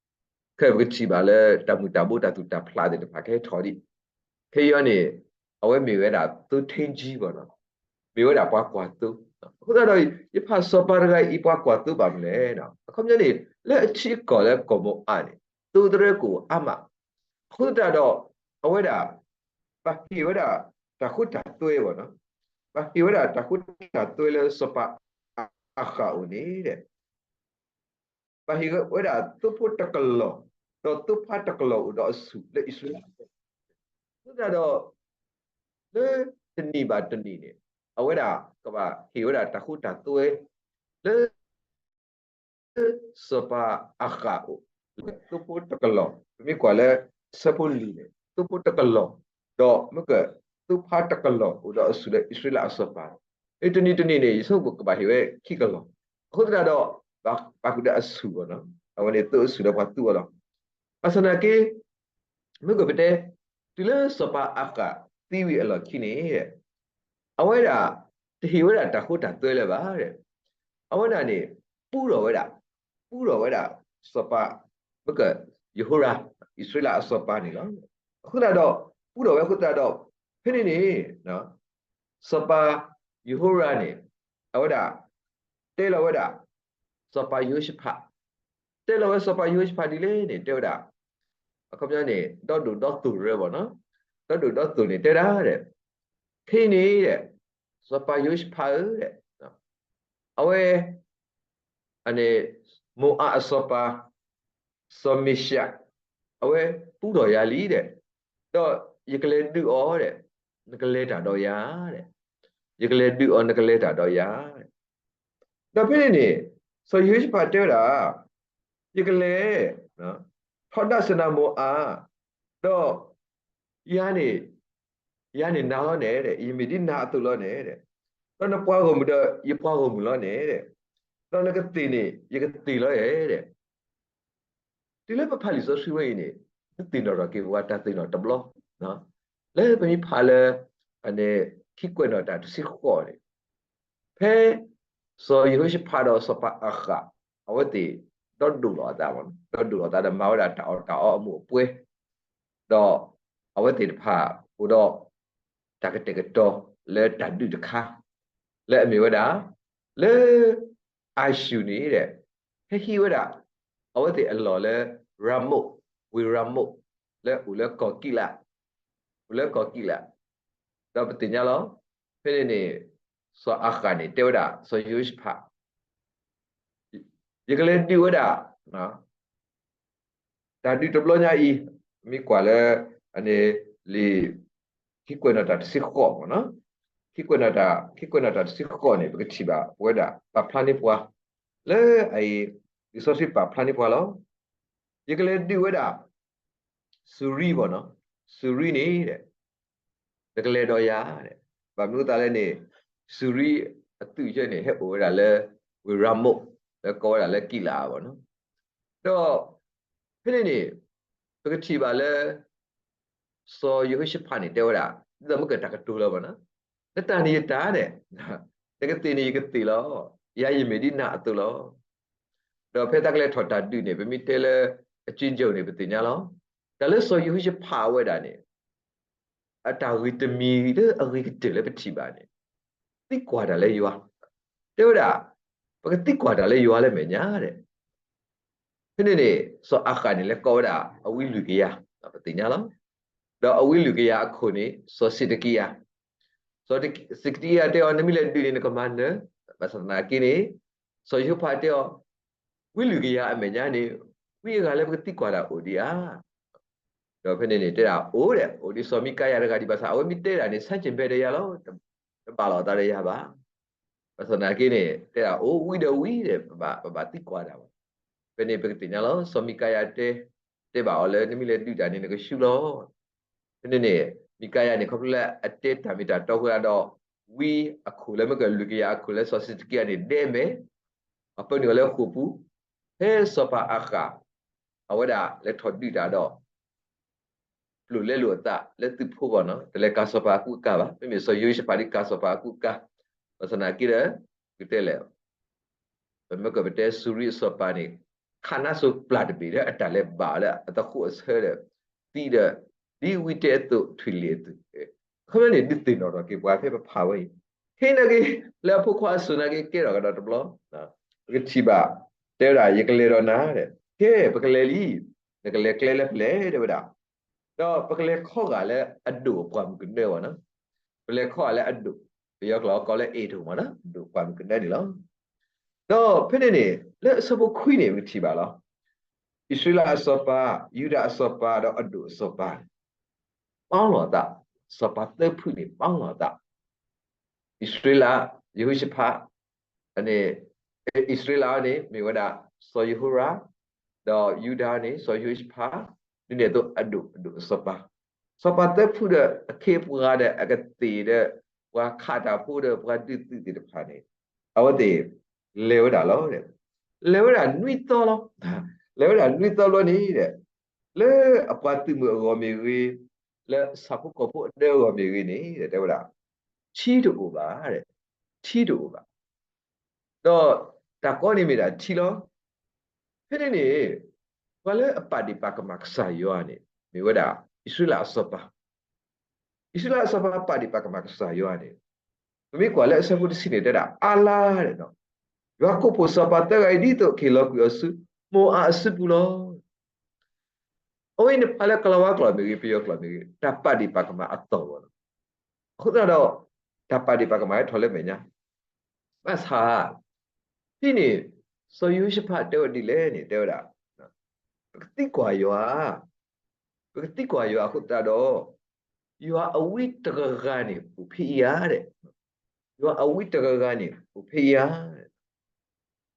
ခဲအံၤပကထံၣ်ဘၣ်လၢ တၢ်မုၢ်တၢ်ဘိ တၢ်သူၣ်တၢ်ဖျးသ့ၣ်တဖၣ် ကဟဲထီၣ်ဒံး, ခဲအံၤန့ၣ် အဝဲမ့ၢ်ဝဲဒၣ်သိထိန်းကြီး ဘၣ်နီၤ, မ့ၢ်ဝဲဒၣ်ပှၤကွၢ်သိ, အဃိသတးဒီး ယဖးစီၤပၤတဂၤအံၤ ပှၤကွၢ်သိဘၣ်မနုၤလဲၣ်, အခီပညီန့ၣ် လၢအထံအကီၢ်လၢကီၢ်မိၤအးန့ၣ် သိသရၢကအိၣ်အါမး, အဃိသတးဒီး အဝဲဒၣ် ပှၤဟ့ၣ်ဝဲဒၣ်တၢ်ဃိတၢ်သွဲ ဘၣ်နီၤ, ပှၤဟ့ၣ်ဝဲဒၣ်တၢ်ဃိတၢ်သွဲလၢစီၤပၤအၤဃးအအိၣ်န့ၣ် ပှၤဟ့ၣ်ဝဲဒၣ်သိဖိတကလီၢ်, ဒီးသိဖါတကလီၢ်အိၣ်ဒီးအဆူၣ်လၢအံၣ်စရ့လး, အဃိသတးဒီး လၢတနံၣ်ဘၣ်တနံၣ်န့ၣ် အဝဲဒၣ်ကဘၣ်ဟ့ၣ်ဝဲဒၣ်တၢ်ဃိတၢ်သွဲ လၢ စီၤပၤအၤဃးအအိၣ်, သိဖိတကလီၢ်, ပမ့ၢ်ကွၢ်လၢအဆၢဖိလွံၢ်န့ၣ် သိဖိတကလီၢ်, ဒီးမ့ၢ်က သိဖါတကလီၢ်အိၣ်ဒီးအဆူၣ်လၢအံၣ်စရ့လးအစီၤပၤ, တနံၣ်တနံၣ်န့ၣ် ယဆိကမိၣ်ကဘၣ်ဟ့ၣ်ဝဲခံကလီၢ်, အဃိသတးဒီး ဘၣ်ဃုာ်ဒီးအဆူၣ်ဘၣ်နီၤ, အဝဲန့ၣ်သိအဆူၣ်ဒီးပှၤသူအီၤလီၤ. ဘၣ်ဆၣ်သနာ်က့ မ့ၢ်ကပတဲ တုၤလၢစီၤပၤအၤဃးသံဝံၤအလီၢ်ခံန့ၣ် အဝဲဒၣ် တဟ့ၣ်ဝဲဒၣ်တၢ်ဃိတၢ်သွဲလၢၤဘၣ်, အဝဲဒၣ်န့ၣ် ပူထီၣ်ဝဲဒၣ်, ပူထီၣ်ဝဲဒၣ် စီၤပၤ မ့ၢ်က ယဟိရၣ် အံၣ်စရ့လးအစီၤပၤန့ၣ်လီၤ. အဃိသတးဒီး ပူထီၣ်ဝဲအဃိသတးဒီး ဖဲန့ၣ်န့ၣ် စီၤပၤယဟိရၣ်န့ၣ် အဝဲဒၣ် တဲလီၤဝဲဒၣ် စီၤပၤယဟိၤၡဖး, တဲလီၤဝဲစီၤပၤယဟိၤၡဖးဒ်လဲၣ်န့ၣ် တဲဝဲဒၣ် အခီပညီန့ၣ် ဒီဒိၣ်ဒီသိၣ်ရၢဘၣ်နီၤ, ဒီဒိၣ်ဒီသိၣ်န့ၣ်တဲဒၣ်ဒီး ခဲအံၤန့ၣ် စီၤပၤယဟိၤၡဖးဧၢ, အဝဲ န့ၣ် မိၤအးအစီၤပၤ စီၤမ့ၡး အဝဲပူထီၣ်ယၤလံဒီး, ဒီးယကလဲၤဒုးအီၤဒီး နကလဲၤတၢ်ဒီးယၤဒီး, ယကလဲၤဒုးအီၤ နကလဲၤတၢ်ဒီးယၤ ဒီးဖဲန့ၣ်န့ၣ် စီၤယဟိၤၡဖးတဲဝဲဒၣ် ယကလဲၤ ထီဒါစနၤမိၤအး, ဒီး ယၤန့ၣ် ယၤန့ၣ်နၤလီၤန့ၣ်ဒီး ယမ့ၢ်ဒ်နၤအသိးလီၤန့ၣ်ဒီး, ဒီးနပှၤဂီၢ်မုၢ်ဒီး ယပှၤဂီၢ်မုၢ်လီၤန့ၣ်ဒီး, ဒီးနကသ့ၣ်န့ၣ် ယကသ့ၣ်လီၤဒီး တုၤလၢပဖးလံာ်စီဆှံဝဲအံၤန့ၣ် ပသ့ၣ်နီၣ်ထီၣ်က့ၤပှၤတၢ်သ့ၣ်နီၣ်တဘျီ, လၢပမ့ၢ်ဖးလၢ ခံကွဲးနီၣ်တၢ်တဆံဃိးန့ၣ်, ဖဲ စီၤယဟိၤၡဖးဒီးစီၤပၤအၤဃး အဝဲသ့ၣ် ဒီဒိၣ်လီၤအသး, ဒီဒိၣ်လီၤအသးဒီးမၤဝဲဒၣ်တၢ်အီၣ်တၢ်အီအမူးအပွဲ, ဒီးအဝဲသ့ၣ်တဖၣ်အိၣ်ဒီး တၢ်ကတဲာ်ကတီၤလၢတၢ်ဒုးတခါ လၢအမ့ၢ်ဝဲဒၣ် လၢ အၤၡူၢ်န့ၣ်ဒီး ဟဲဟံးဝဲဒၣ် အဝဲသ့ၣ်အလီၢ်လၢ ရၤမိၣ်, ဝ့ၢ်ရၤမိၣ် လၢအိၣ်လၢကီၢ်ကံးလး, အိၣ်လၢကီၢ်ကံးလး, ဒီးပသ့ၣ်ညါလီၤ. ဖဲန့ၣ်န့ၣ် စီၤအၤဃးန့ၣ် တဲဝဲဒၣ် စီၤယဟိၤၡဖး ယကလဲၤဒုးဝဲဒၣ် တၢ်ဒုးတဘျီညါအံၤ, မ့ၢ်ကွၢ်လၢ န့ၣ် လံာ် ခံကွဲးနီၣ်တၢ်တဆံဃိးမ့ၢ်နီၤ, ခံကွဲးနီၣ်တၢ်, ခံကွဲးနီၣ်တၢ်တဆံဃိးန့ၣ် ပကထံၣ်ဘၣ်ပဝဲဒၣ် ပာ်ဖျါန့ၢ်ပှၤ လၢအအံၤ လံာ်စီဆှံပာ်ဖျါန့ၢ်ပှၤလီၤ. ယကလဲၤဒုးဝဲဒၣ် စူၤရံဘၣ်နီၤ, စူၤရံန့ၣ် နကလဲၤဒီးယၤ, ဘၣ်မနုၤအသးလဲၣ်န့ၣ် စူၤရံအသုးကဲန့ၣ် ဟဲအိၣ်ဝဲဒၣ်လၢ ဝ့ၢ်ရၤမိၣ် လၢကိးဝဲဒၣ်လၢကံးလးအါဘၣ်နီၤ. ဒီး ဖဲန့ၣ်န့ၣ် ပကထံၣ်ဘၣ်လၢ စီၤယဟိၤၡဖးန့ၣ် တဲဝဲဒၣ် ဒ်သိးမ့ၢ်ကတၢ်ကတိၤလီၤဘၣ်နီၤ, နတၢ်န့ၣ်ယတၢ်န့ၣ်, နကသ့ၣ်န့ၣ်ယကသ့ၣ်လီၤ, ယၤယမ့ၢ်ဒ်နၤအသိးလီၤ. ဒီးဖဲတၢ်ကလဲၤထီၣ်တၢ်ဒုးန့ၣ် ပမ့ၢ်တဲလၢအကၠ့ကၠိန့ၣ် ပသ့ၣ်ညါလီၤ. တၢ်လၢစီၤယဟိၤၡဖးအဝဲဒၣ်န့ၣ် အတၢ်ဂ့ၢ်တမံၤလၢအဂ့ၤကတၢၢ်လၢပထံၣ်ဘၣ်န့ၣ်, သံကွၢ်တၢ်လၢယွၤ, တဲဝဲဒၣ်, ပကသံကွၢ်တၢ်လၢယွၤလၢမဲာ်ညါဒဲး. ဖဲန့ၣ်န့ၣ် စီၤအၤဃးန့ၣ် လဲၤကိးဝဲဒၣ်အဝံလွံၢ်ကယၤ, ပသ့ၣ်ညါလီၤ. ဒီးအဝံလွံၢ်ကယၤအခိၣ်န့ၣ် စီၤစ့းဒကံယၤ, စီၤစ့းဒကံယၤတဲအီၤ နမ့ၢ်လဲၤဒုးန့ၣ် နကမၤနၢၤ, ဘၣ်ဆၣ်သနာ်က့န့ၣ် စီၤယဟိၤၡဖးတဲအီၤ, ဝံလွံၢ်ကယၤအမဲာ်ညါန့ၣ် ဝံအဂၤလၢပကသံကွၢ်တၢ်အိၣ်ဒံးဧါ. ဒီးဖဲန့ၣ်န့ၣ် တဲဒၣ်အိၣ်ဒဲး, အိၣ်ဒ်စီၤမံကၤယၤတဂၤဒံးဘၣ်ဆၣ် အဝဲမ့ၢ်တဲဒၣ်န့ၣ် ဆန်းကျင်ဘက်ဒီးယၤလီၤ, တဘၣ်လိာ်အသးဒီးယၤဘၣ်. ဘၣ်ဆၣ်သနာ်က့န့ၣ် တဲဒၣ်အိၣ်ဝံဒီးဝံဒီး ပဘၣ်သံကွၢ်တၢ်ဘၣ်. ဖဲန့ၣ်ပကသ့ၣ်ညါလီၤ စီၤမံကၤယၤတဲ, တဲဘၣ်အီၤလၢ နမ့ၢ်လဲၤဒုးတၢ်န့ၣ် နကဆူလီၤ. ဖဲန့ၣ်န့ၣ် မံကၤယၤန့ၣ် ခီဖျိလၢအတဲတၢ်မ့ၢ်တၢ်တီဃိဒၣ်ဒီး ဝံအခိၣ်လၢမ့ၢ်ကလွံၢ်ကယၤအခိၣ်လၢစီၤစ့းဒကံယၤန့ၣ် ဒဲမဲာ်, အပၢနုာ်အီၤလၢဃိာ်ပူၤ, ဖဲစီၤပၤအၤဃး အဝဲဒၣ်လဲၤထီၣ်ဒုးတၢ်ဒီး ပျိာ်လဲလိာ်အသးလၢသုးဖိဂီၢ်နီၤ, တလဲၤကၤစီၤပၤအကူအကၤဘၣ်. မ့မ့ၢ်စီၤယဟိၤၡဖးဒ်ကၤစီၤပၤအကူအကၤ, ဘၣ်ဆၣ်သနာ်က့ဒီး ပကတဲလဲၣ်, ပမ့ၢ်ကပတဲစူၤရံအစီၤပၤန့ၣ် ခးနါစိၤပျၢ်တဘ့ၣ်လၢအတၢ်လဲၤဘၣ်လၢအသဃိးအဆၢဒီး သံဒီး ဒ်ဝံတဲအသိး ထွံၣ်လ့ၣ်အသိး, အခီပညီန့ၣ် ဒုးသ့ၣ်နီၣ်ထီၣ်က့ၤပှၤဖဲပဖးဝဲအံၤ, ခဲအံၤနာ်က့ လၢအဖိခွါအစိၤနာ်က့ ကဲထီၣ်ကဒီးတဘျီ, ပကထံၣ်ဘၣ်, တဲဝဲဒၣ် ယကလဲၤဒီးနၤ, ကဲ ပကလဲၤလံ, နကလဲၤကျဲလၢဖဲလဲၣ် တဲဝဲဒၣ် ဒီးပကလဲၤခီဂာ်လၢအဒိၣ်အပှၢ်မုၢ်ကနၢဘၣ်နီၤ, ပလဲၤခီဂာ်လၢအဒိၣ်, ပယီၤကျိာ်ကိးလၢ အဲဒိၣ်မးနီၤ, အဒိၣ်ပှၢ်မုၢ်ကနၢန့ၣ်လီၤ. ဒီးဖဲန့ၣ်န့ၣ် လၢအဆၢဖိခွံန့ၣ် ပကထံၣ်ဘၣ်လီၤ. အံၣ်စရ့လးအစီၤပၤ, ယူဒၤအစီၤပၤ ဒီးအဒိၣ်အစီၤပၤန့ၣ် ပီၣ်လီၤအသး, စီၤပၤသၢဖုန့ၣ် ပီၣ်လီၤအသး, အံၣ်စရ့လး, ယဟိၤၡဖး, န့ၣ်, အံၣ်စရ့လးန့ၣ် မ့ၢ်ဝဲဒၣ် စီၤယဟိရၣ်, ဒီးယူဒၤန့ၣ် စီၤယဟိၤၡဖး, ဒ်န့ၣ်အသိးအဒိၣ်, အဒိၣ်အစီၤပၤ, စီၤပၤသၢဖုဒီးအခ့အပှၤဒီးအကသ့ၣ်ဒီး ပှၤခးတၢ်ဖိဒီးပှၤဒုးသုးသ့ၣ်တဖၣ်န့ၣ် အဝဲသ့ၣ်လဲၤဝဲဒၣ်လီၤ. လဲၤဝဲဒၣ်နွံသီလီၤ. လဲၤဝဲဒၣ်နွံသီဘျီန့ၣ်ဒီး လၢအပှၤသုးမုၢ်အဂီၢ်မ့ၢ်ဂ့ၤ, လၢဆၣ်ဖိကီၢ်ဖိအဒၢအဂီၢ်မ့ၢ်ဂ့ၤန့ၣ် တဲဝဲဒၣ်, ထံတအိၣ်ဘၣ်, ထံတအိၣ်ဘၣ်. ဒီးတၢ်ကီန့ၣ်မ့ၢ်ဒၣ်ထံလီၤ. ဖဲန့ၣ်န့ၣ် ပှၤလၢအပာ်ဒ့ၣ်ပာ်ကမၣ်ကစၢ်ယွၤန့ၣ် မ့ၢ်ဝဲဒၣ် အံၣ်စရ့လးအစီၤပၤ, အံၣ်စရ့လးအစီၤပၤပာ်ဒ့ၣ်ပာ်ကမၣ်ကစၢ်ယွၤန့ၣ်, ပမ့ၢ်ကွၢ်လၢအဆၢဖိတဆံန့ၣ် တဲဒၣ် အါလါဒီး ယွၤကိးဖှိၣ်စီၤပၤသၢဂၤအံၤ ဒ်သိးကဟ့ၣ်လီၤကွံာ်အီၤဆူ မိၤအၤအစုပူၤလီၤ. အဝဲအံၤန့ၣ် ပာ်လၢကလၤဝါကျိာ်မ့ၢ်ဂ့ၤ, ပယီၤကျိာ်မ့ၢ်ဂ့ၤ, တၢ်ပာ်ဒ့ၣ်ပာ်ကမၣ်အသီၣ်လီၤ. အဃိသတးဒီး တၢ်ပာ်ဒ့ၣ်ပာ်ကမၣ်ဟဲထီၣ်လၢမဲာ်ညါ, ဘၣ်ဆၣ် ဖဲန့ၣ် စီၤယဟိၤၡဖးတဲဝဲဒ်လဲၣ်န့ၣ် တဲဝဲဒၣ်, ပကသံကွၢ်ယွၤ, ပကသံကွၢ်ယွၤအဃိသတးဒီး ယွၤအဝံတဂၤဂၤန့ၣ် အိၣ်ဖဲအံၤဧါဒဲး, ယွၤအဝံတဂၤဂၤန့ၣ် အိၣ်ဖဲအံၤ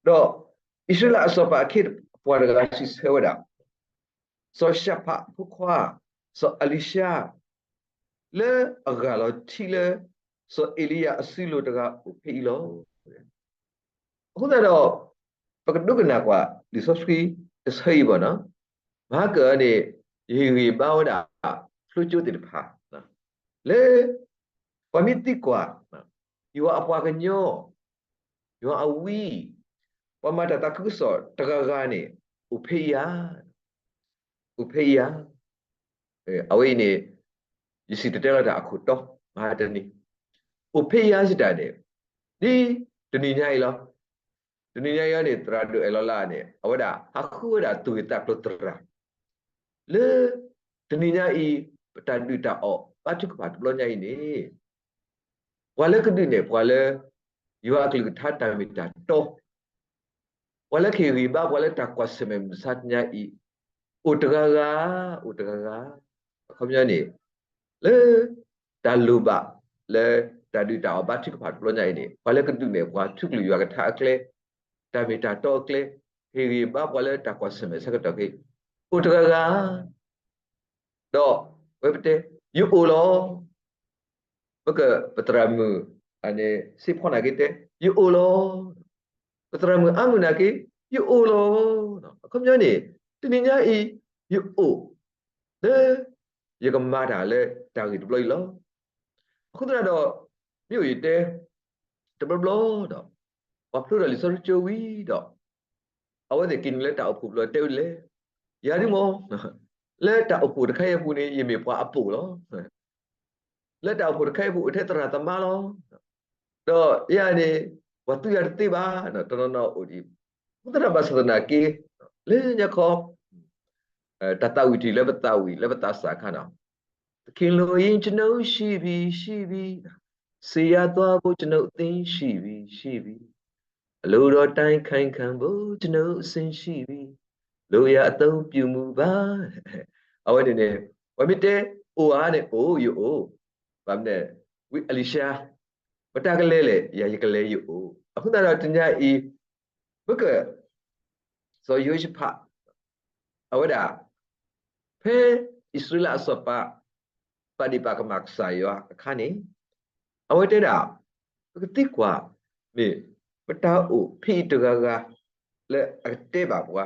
ဧါ. ဒီးအံၣ်စရ့လးအစီၤပၤအခ့အပှၤတဂၤစံးဆၢဝဲဒၣ်, စီၤၡဖးအဖိခွါ, စီၤအလံၤၡါ, လၢအဂၢ်လီၤထံလၢ စီၤအ့လံယၤအစုလိၤတဂၤအိၣ်ဖဲအံၤလီၤ. အဃိသတးဒီး ပကဒိကနၣ်ကွၢ်လံာ်စီဆှံတဆၢအံၤဘၣ်နီၤ, မဟါကၢန့ၣ် ယဟ့ၣ်ဂံၢ်ဘါဝဲဒၣ် ဖျိကၠိသ့ၣ်တဖၣ် လၢ ပှၤမ့ၢ်သံကွၢ် ယွၤအပှၤကညီ, ယွၤအဝံ, ပှၤမၤတၢ်သးခုကစီၣ်တဂၤဂၤန့ၣ် အိၣ်ဖဲအံၤဧါ, အိၣ်ဖဲအံၤဧါ. အဝဲအံၤန့ၣ် ယစံၣ်တဲၤတဲလီၤတၢ်အခိၣ်တီ မဟါတနံၤ, အိၣ်ဖဲအံၤဧါစံးတၢ်န့ၣ် ဒ်တနံၤညါအံၤလီၤ. တနံၤညါအံၤန့ၣ် သရၣ်ဒိၣ်အဲၣ်လီၤလးန့ၣ် အဝဲဒၣ်ဟးဃုဝဲဒၣ်သူၣ်ဂ့ၤသးကျိၤသရၣ် လၢ တနံၤညါအံၤ ပတၢ်ဒုးတၢ်အီၣ်ဘါထုကဖၣ်တဘျီညါအံၤန့ၣ် ပှၤလၢကဒုးနဲၣ်ပှၤလၢ ယွၤအကလုၢ်ကထါတၢ်မ့ၢ်တၢ်တီ, ပှၤလၢကဟ့ၣ်ဂံၢ်ဘါပှၤလၢတၢ်ကွၢ်ဆၢၣ်မဲာ်မုၢ်မဆါတနံၤညါအံၤ အိၣ်တဂၤဂၤ, အိၣ်တဂၤဂၤ. အခီပညီန့ၣ် လၢ တၢ်လိၣ်ဘၣ်လၢ တၢ်ဒုးတၢ်အီၣ်ဘါထုကဖၣ်တဘျီညါအံၤန့ၣ် ပှၤလၢကဒုးနဲၣ်ပှၤထူကလုၢ်ယွၤကထါအကျဲ, တၢ်မ့ၢ်တၢ်တီအကျဲ, ဟ့ၣ်ဂံၢ်ဘါပှၤလၢတၢ်ကွၢ်ဆၢၣ်မဲာ်ဆၢကတီၢ်ခဲအံၤ အိၣ်တဂၤဂၤ ဒီး ဝဲပတဲ ယအိၣ်လီၤ. ပကပသရၣ်မုၣ် စ့ဖီနာ်က့တဲ ယအိၣ်လီၤ. ပသရၣ်မုၣ်အါမုၣ်နာ်က့ ယအိၣ်လီၤ. အခီပညီန့ၣ် တနံၤညါအံၤ ယအိၣ် လၢ ယကမၤတၢ်လၢတၢ်ဂ့ၢ်တဘျီအံၤလီၤ. အဃိသတးဒီး မ့ၢ်အိၣ်ယတဲ တဘျီဘျီဒီး ပှၤဖျိဒီးလံာ်စီဆှံကၠိဝံၤဒီး အဝဲသ့ၣ်က့ၤနုာ်လၢတၢ်အိၣ်ဖှိၣ်ဘျီတဲဝဲဒ်လဲၣ်, ယၤဒ်မ့ၢ် လၢတၢ်အိၣ်ဖှိၣ်တခါအံၤအပူၤန့ၣ် ယမ့ၢ်ပှၤအပိာ်လီၤ. လၢတၢ်အိၣ်ဖှိၣ်တခါအံၤအပူၤ အိၣ်ထဲသရၣ်သမါလီၤ. ဒီးယၤန့ၣ် ပှၤသူယၤတသ့ဘၣ်, တနီၤနီၤအိၣ်ဒံး. အဃိသတးဘၣ်ဆၣ်သနာ်က့ လၢညါခီ တၢ်သးဝံၣ်တယုၢ်လၢပသးဝံၣ်လၢပသးစၢ်အခါနီၤ, သခင်လိုရင်ကျွန်ုပ်ရှိပြီ, ရှိပြီ, ဆေးရသွားဖို့ကျွန်ုပ်အသင့်ရှိပြီ, ရှိပြီ, အလိုတော်တိုင်းခိုင်ခံ့ဖို့ကျွန်ုပ်အဆင်ရှိပြီ, လိုရာအသုံးပြုမှုပါ, အဝဲန့ၣ်န့ၣ် ပှၤမ့ၢ်တဲ အိၣ်ဧါန့ၣ် အိၣ်ယအိၣ်, ဘၣ်မနုၤ ဝံအလံၤၡါ မတၤကလဲၤလဲၣ် ယၤယကလဲၤယအိၣ်. အဃိသတးဒီးတနံၤအံၤ မ့ၢ်က စီၤယဟိၤၡဖး အဝဲဒၣ် ဖဲအံၣ်စရ့လးအစီၤပၤ ပာ်ဒ့ၣ်ပာ်ကမၣ်ကစၢ်ယွၤအခါန့ၣ် အဝဲတဲဒၣ် ပကသံကွၢ် မ့ၢ်မတၤအိၣ်ဖဲအံၤတဂၤဂၤ လၢအကတဲဘၣ်ပှၤ,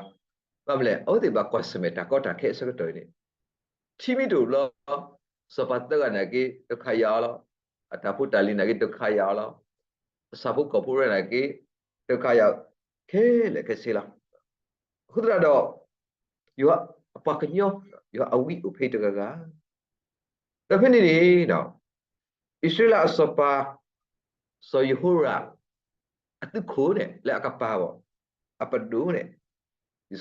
ဘၣ်မနုၤလဲၣ် အဝဲသ့ၣ်ဘၣ်ကွၢ်ဆၢၣ်မဲာ်တၢ်ကီတၢ်ခဲအဆၢကတီၢ်အံၤန့ၣ် ထံမ့ၢ်တအိၣ်ဘျီ စီၤပၤသၢဂၤနာ်က့ ဒုက္ခရောက်လီၤ. အတၢ်ဖိတၢ်လံၤနာ်က့ ဒုက္ခရောက်လီၤ. အဆၣ်ဖိကီၢ်ဖိနာ်က့ ဒုက္ခရောက် ခဲလၢာ်ခဲဆ့လီၤ. အဃိသတးဒီး ယွၤအပှၤကညီ ယွၤအဝံအိၣ်ဖဲအံၤတဂၤဂၤ ဒီးဖဲန့ၣ်န့ၣ် အံၣ်စရ့လးအစီၤပၤ စီၤယဟိရၣ် အသုးခိၣ်န့ၣ် လၢအကပၤဘၣ် အပဒိၣ်န့ၣ်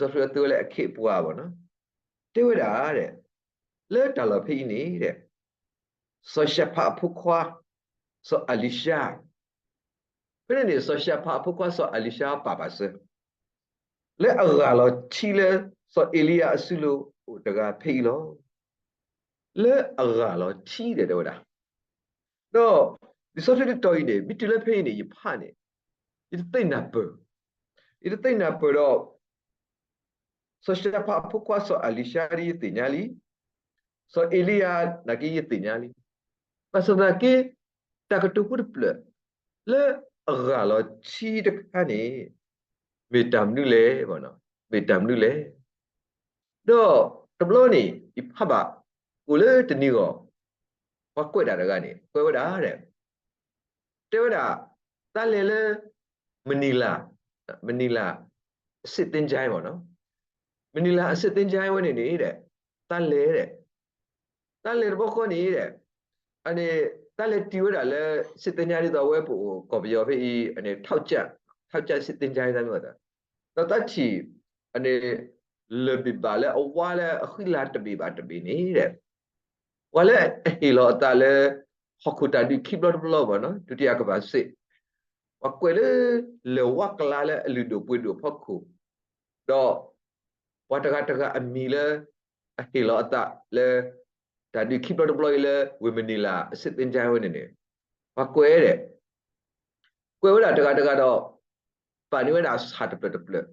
လံာ်စီဆှံအသုဝဲလၢအခ့အပှၤဘၣ်နီၤ တဲဝဲဒၣ် လၢတၢ်လီၢ်ဖဲအံၤန့ၣ် စီၤၡဖးအဖိခွါ စီၤအလံၤၡါ ဖဲန့ၣ်န့ၣ် စီၤၡဖးအဖိခွါစီၤအလံၤၡါပာ်ဘၣ်စၢၤ လၢအဂၢ်လီၤထံလၢ စီၤအ့လံယၤအစုလိၤအိၣ်တဂၤဖဲအံၤလီၤ. လၢအဂၢ်လီၤထံဒီးတဲဝဲဒၣ် ဒီး လံာ်စီဆှံတတီၤအံၤန့ၣ် မ့ၢ်တုၤလၢဖဲအံၤန့ၣ် ယဖးန့ၣ် ယတသ့ၣ်နၢ်ပၢၢ်, ယတသ့ၣ်နၢ်ပၢၢ်ဒီး စီၤၡဖးအဖိခွါစီၤအလံၤၡါဒ်ယသ့ၣ်ညါလံ, စီၤအ့လံယၤနာ်က့ယသ့ၣ်ညါလံ. ဘၣ်ဆၣ်သနာ်က့ တၢ်ကတိၤဖိတဖျၢၣ် လၢအဂၢ်လီၤထံတခါန့ၣ် မ့ၢ်တၢ်မနုၤလဲၣ်, မ့ၢ်တၢ်မနုၤလဲၣ်. ဒီးတဘျီန့ၣ် ယဖးဘၣ် အိၣ်လၢတနံၤဂီၢ် ပှၤကွဲးတၢ်တဂၤန့ၣ် ကွဲးဝဲဒၣ် တဲဝဲဒၣ် တၢ်လဲၤလၢ မနံၤလၤ, မနံၤလၤ အစစ်သင်္ချိုင်းမ့ၢ်နီၤ, မနံၤလၤ အစစ်သင်္ချိုင်း ဝဲန့ၣ်န့ၣ်ဒီး တၢ်လဲၤဒီး တၢ်လဲၤတဘျီဃီန့ၣ်ဒီး အန့ၣ် တၢ်လဲၤတုၤဝဲဒၣ်လၢ စစ်သင်္ချိုင်း ဒ်သိးအဝဲပအိၣ်ကီၢ်ပယီၤဖဲအံၤ အန့ၣ် ထောက်ကြံ့, ထောက်ကြံ့ စစ်သင်္ချိုင်း သ့ၣ်မ့ၢ်သး ဒီးတၢ်ထံၣ် အန့ၣ် လၢၢ်ဘ့ၣ်ဘၣ်လၢအဝါလၢအဃံလၤတဘ့ၣ်ဘၣ်တဘ့ၣ်န့ၣ်ဒီး ပှၤလၢအဟ့ၣ်လီၤအသးလၢ ဟီၣ်ခိၣ်တၢ်ဒုးခံဘျီတဘျီမ့ၢ်နီၤ ဒုတိယကမ္ဘာစစ် ပှၤကွဲးလၢ လၢၢ်ဝါကလါလၢအလုၢ်ဒိၣ်ပှ့ၤဒိၣ်အဖီခိၣ်, ဒီး ပှၤတဂၤတဂၤအမံၤလၢ အဟ့ၣ်လီၤအသးလၢ တၢ်ဒုးခံဘျီတဘျီအံၤလၢ ဝ့ၢ်မနံၤလၤ အစစ်သင်္ချိုင်း ဝဲန့ၣ်န့ၣ် ပှၤကွဲးဒီး ကွဲးဝဲဒၣ်တဂၤတဂၤဒီး ပာ်န့ၢ်ဝဲဒၣ်ဆၣ်တဖျၢၣ်တဖျၢၣ်,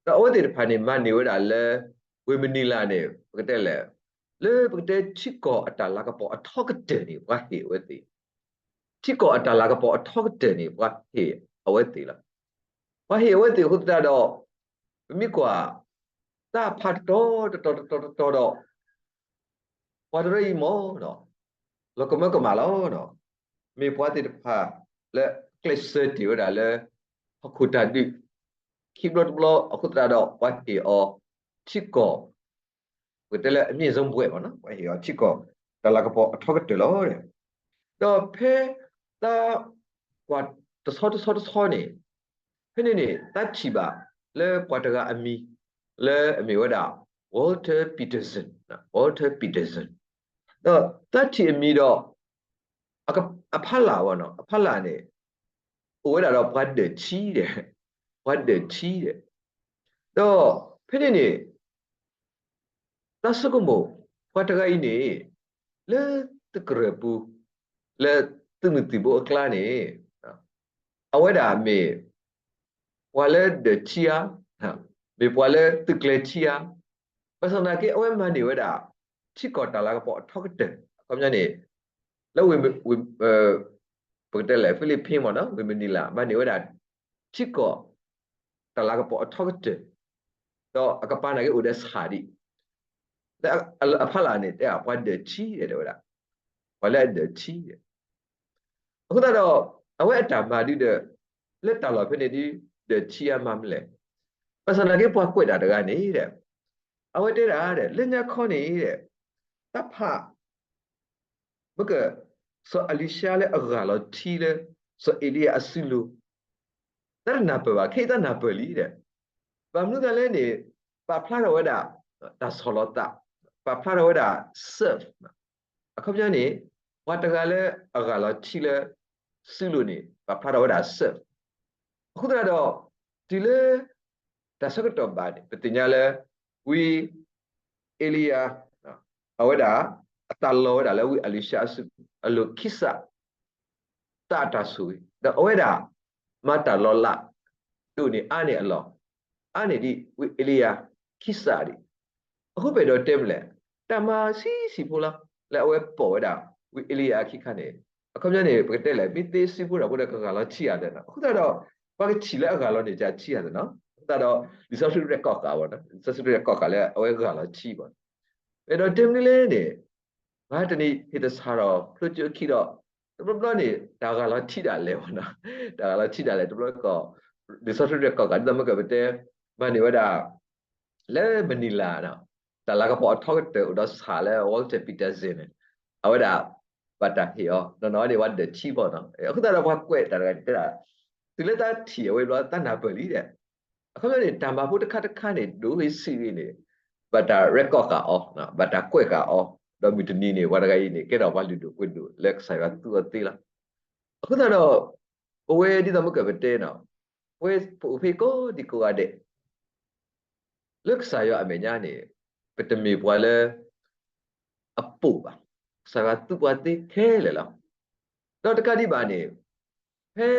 ဒီးအဝဲသ့ၣ်တဖၣ်န့ၣ် မၤန့ၢ်ဝဲဒၣ်လၢ ဝ့ၢ်မနံၤလၤန့ၣ် ပကတဲလဲၣ်, လၢပကတဲထံကီၢ်အတၢ်လၤကပီၤအထီကတၢၢ်န့ၣ် ပှၤဟ့ၣ်အဝဲသ့ၣ်, ထံကီၢ်အတၢ်လၤကပီၤအထီကတၢၢ်န့ၣ် ပှၤဟ့ၣ်အဝဲသ့ၣ်လီၤ. ပှၤဟ့ၣ်အဝဲသ့ၣ်အဃိသတးဒီး ပမ့ၢ်ကွၢ် တၢ်ဖးတတီၤတတီၤတတီၤတတီၤဒီး ပှၤတရၢအံၤမ့ၢ် လီၤကမၢကမၣ်လီၤ. မ့ၢ်ပှၤသ့ၣ်တဖၣ်လၢအကျဲးစၢးတ့ၢ်ဝဲဒၣ်လၢ ဟီၣ်ခိၣ်တၢ်ဒုး ခံဘျီတဘျီအဃိသတးဒီး ပှၤဟ့ၣ်အီၤထံကီၢ် ပကတဲလၢအမြင့်ဆုံးဘွဲ့မ့ၢ်နီၤ ပှၤဟ့ၣ်အီၤထံကီၢ် တၢ်လၤကပီၤအထီကတၢၢ်လီၤ. ဒီးဖဲတၢ်ကွၢ်တဆီတဆီတဆီန့ၣ် ဖဲန့ၣ်န့ၣ် တၢ်ထံၣ်ဘၣ်လၢပှၤတဂၤအမံၤ လၢအမ့ၢ်ဝဲဒၣ် Walter Peterson, Walter Peterson, ဒီးတၢ်ထံၣ်အမံၤဒီး အဖီလာ်ဝဲနီၤ အဖီလာ်န့ၣ် အိၣ်ဝဲဒၣ်ဒီးပှၤဒၢးထံဒီး ပှၤဒၢးထံဒီး ဒီးဖဲန့ၣ်န့ၣ် တၢ်ဆိကမိၣ် ပှၤတဂၤအံၤန့ၣ် လၢသုးကရၢၢ်ပူၤ လၢသုးမုၢ်သံၣ်ဘိအကျါန့ၣ် အဝဲဒၣ်မ့ၢ် ပှၤလၢဒၢးထံဧါ, မ့ၢ်ပှၤလၢသုးကျဲၤထံဧါ, ဘၣ်ဆၣ်သနာ်က့ အဝဲမၤန့ၢ်ဝဲဒၣ် ထံကီၢ်တၢ်လၤကပီၤအထီကတၢၢ် အခီပညီန့ၣ် လၢဝ့ၢ် ပကတဲလဲၣ် Philippines မ့ၢ်နီၤ ဝ့ၢ်မနံၤလၤ မၤန့ၢ်ဝဲဒၣ် ထံကီၢ် တၢ်လၤကပီၤအထီကတၢၢ်, ဒီးအကပၤနာ်က့အိၣ်ဒီးဆၣ်ဒံး, လၢအဖီလာ်န့ၣ် တဲပှၤဒၢးထံဒီး တဲဝဲဒၣ် ပှၤလၢအဒၢးထံဒီး အဃိသတးဒီး အဝဲအတၢ်မၤဒုဒီး လၢတၢ်လီၢ်ဖဲန့ၣ်ဒု ဒီးထံအါမးမနုၤလဲၣ်. ဘၣ်ဆၣ်သနာ်က့ ပှၤကွဲးတၢ်တဂၤန့ၣ်ဒီး အဝဲတဲဒၣ်ဒီး လၢညါခီန့ၣ်ဒီး တၢ်ဖး မ့ၢ်က စီၤအ့လံၡါလၢအဂၢ်လီၤထံလၢ စီၤအ့လံယၤအစုလိၤ တၢ်တနၢ်ပၢၢ်ဘၣ်, ခဲအံၤတၢ်နၢ်ပၢၢ်လံဒီး ဘၣ်မနုၤသးလဲၣ်န့ၣ် ပာ်ဖျါထီၣ်ဝဲဒၣ် တၢ်ဆီၣ်လီၤသး, ပာ်ဖျါထီၣ်ဝဲဒၣ် serve အခီပညီန့ၣ် ပှၤတဂၤလၢအဂၢ်လီၤထံလၢ စုလိၤန့ၣ် ပာ်ဖျါထီၣ်ဝဲဒၣ် serve. အဃိသတးဒီး တုၤလၢ တၢ်ဆၢကတီၢ်ဘၣ်န့ၣ် ပသ့ၣ်ညါလၢ ဝံအ့လံယၤ အဝဲဒၣ် အသးလီဝဲဒၣ်လၢဝံအ့လံၡါအစုပူၤ အလိၤခံစး သးအတၢ်ဆိၣ်ဂ့ၤ, ဒီးအဝဲဒၣ် မၤတၢ်လီၤလး ဒိၣ်န့ၢ်အါန့ၢ်အလီၢ် အါန့ၢ်ဒံးဝံအ့လံယၤခံစးဒံး. အဃိပအဲၣ်ဒိးတဲမနုၤလဲၣ်, တၢ်မၤဆံးဆံးဖိလီၤ လၢအဝဲပိာ်ဝဲဒၣ် ဝံအ့လံယၤအခံခါန့ၣ်, အခီပညီန့ၣ် ပကတဲလဲၣ် မ့ၢ်သ့စုဖိတၢ်ဖိဒီး ကဂၢ်လီၤထံဧါသနီၤ, အဃိသတးဒီး ပှၤကထံၣ်လၢအဂၢ်လီၤန့ၢ်ကထံဧါသနီၤ, အဃိသတးဒီး လံာ်စီဆှံရဲၣ်ကီၢ်ဃာ်ဘၣ်နီၤ, လံာ်စီဆှံရဲၣ်ကီၢ်ဃာ်လၢအဝဲဂၢ်လီၤထံဘၣ်. ပအဲၣ်ဒိးတဲမနုၤလဲၣ်န့ၣ် မဟါတနံၤ ဟ့ၣ်သဆၣ်ထီၣ် ဖျိကၠိခံဒီး တဘျီဘျီန့ၣ် တၢ်ဂၢ်လီၤထံဒၣ်လဲာ်ဘၣ်နီၤ, တၢ်ဂၢ်လီၤထံဒၣ်လဲာ် တဘျီကီၢ် လံာ်စီဆှံရဲၣ်ကီၢ်ဃာ် ဒ်သိးမ့ၢ်ကပတဲ မၤန့ၢ်ဝဲဒၣ် လၢမနံၤလၤ တၢ်လၤကပီၤအထီကတၢၢ်အိၣ်ဒီးဆၣ်လၢ Walter Peterson န့ၣ် အဝဲဒၣ် ဘၣ်တၢ်ဟ့ၣ်အီၤ နီၢ်နီၢ်န့ၣ် ပှၤဒၢးထံဘၣ်နီၤ, အဃိသတးဒီးပှၤကွဲးတၢ်တဂၤန့ၣ် တဲဒၣ် တုၤလၢတၢ်ထံၣ်အဝဲဘျီ တၢ်နၢ်ပၢၢ်လံဒီး အခီပညီန့ၣ် တၢ်မၤဖိတခါတခါန့ၣ် ဒိဂ့ၤဆံးဂ့ၤန့ၣ် ဘၣ်တၢ်ရဲၣ်ကီၢ်ဃာ်အီၤ, ဘၣ်တၢ်ကွဲးဃာ်အီၤ, ဒီးမုၢ်တနံၤန့ၣ် ပှၤတဂၤအံၤန့ၣ် ကဲထီၣ်ပှၤလုၢ်ဒိၣ်ပှ့ၤဒိၣ်လၢကစၢ်ယွၤသူအီၤသ့လီၤ. အဃိသတးဒီး ပဝဲဒ်သိးမ့ၢ်ကပတဲနီၤ, ပဝဲပအိၣ်ဖဲကီၢ်ဒံးကိးဂၤဒဲး လၢကစၢ်ယွၤအမဲာ်ညါန့ၣ် ပတမ့ၢ်ပှၤလၢ အပိာ်ဘၣ်. ကစၢ်ယွၤသူပှၤသ့ခဲလၢာ်လီၤ. ဒီးတကးဒံးဘၣ်န့ၣ် ဖဲ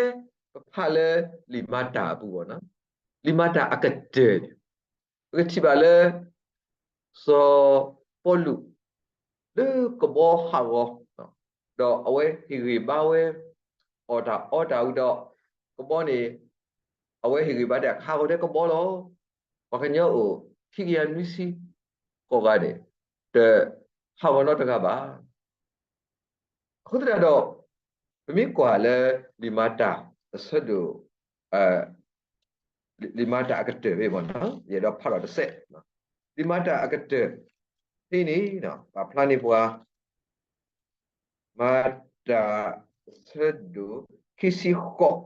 ပဖးလၢလံာ်မၤတၢ်အပူၤဘၣ်နီၤ, လံာ်မၤတၢ်အကတၢၢ်န့ၣ် ပကထံၣ်ဘၣ်လၢ စီၤပီလူး လၢကဘီဟးဂီၤ ဒီးအဝဲဟ့ၣ်ဂံၢ်ဘါဝဲ အီၣ်တၢ်အီတၢ်ဝံၤဒီး ကဘီန့ၣ် အဝဲဟ့ၣ်ဂံၢ်ဘါတၢ်ဟးဂီၤထဲကဘီလီၤ. ပှၤကညီအိၣ်ခံကယၤနွံဆံဃိးဂၤန့ၣ် တဟးဂီၤနီတဂၤဘၣ်. အဃိသတးဒီး ပမ့ၢ်ကွၢ်လၢလံာ်မၤတၢ်အဆၢဒိၣ် လံာ်မၤတၢ်အကတၢၢ်ဖဲမ့ၢ်နီၤ, ယအဲၣ်ဒိးဖးဒီးတစဲး, လံာ်မၤတၢ်အကတၢၢ်ဖဲန့ၣ် ပာ်ဖျါန့ၢ်ပှၤ မၤတၢ်အဆၢဒိၣ်ခံဆံဃိး,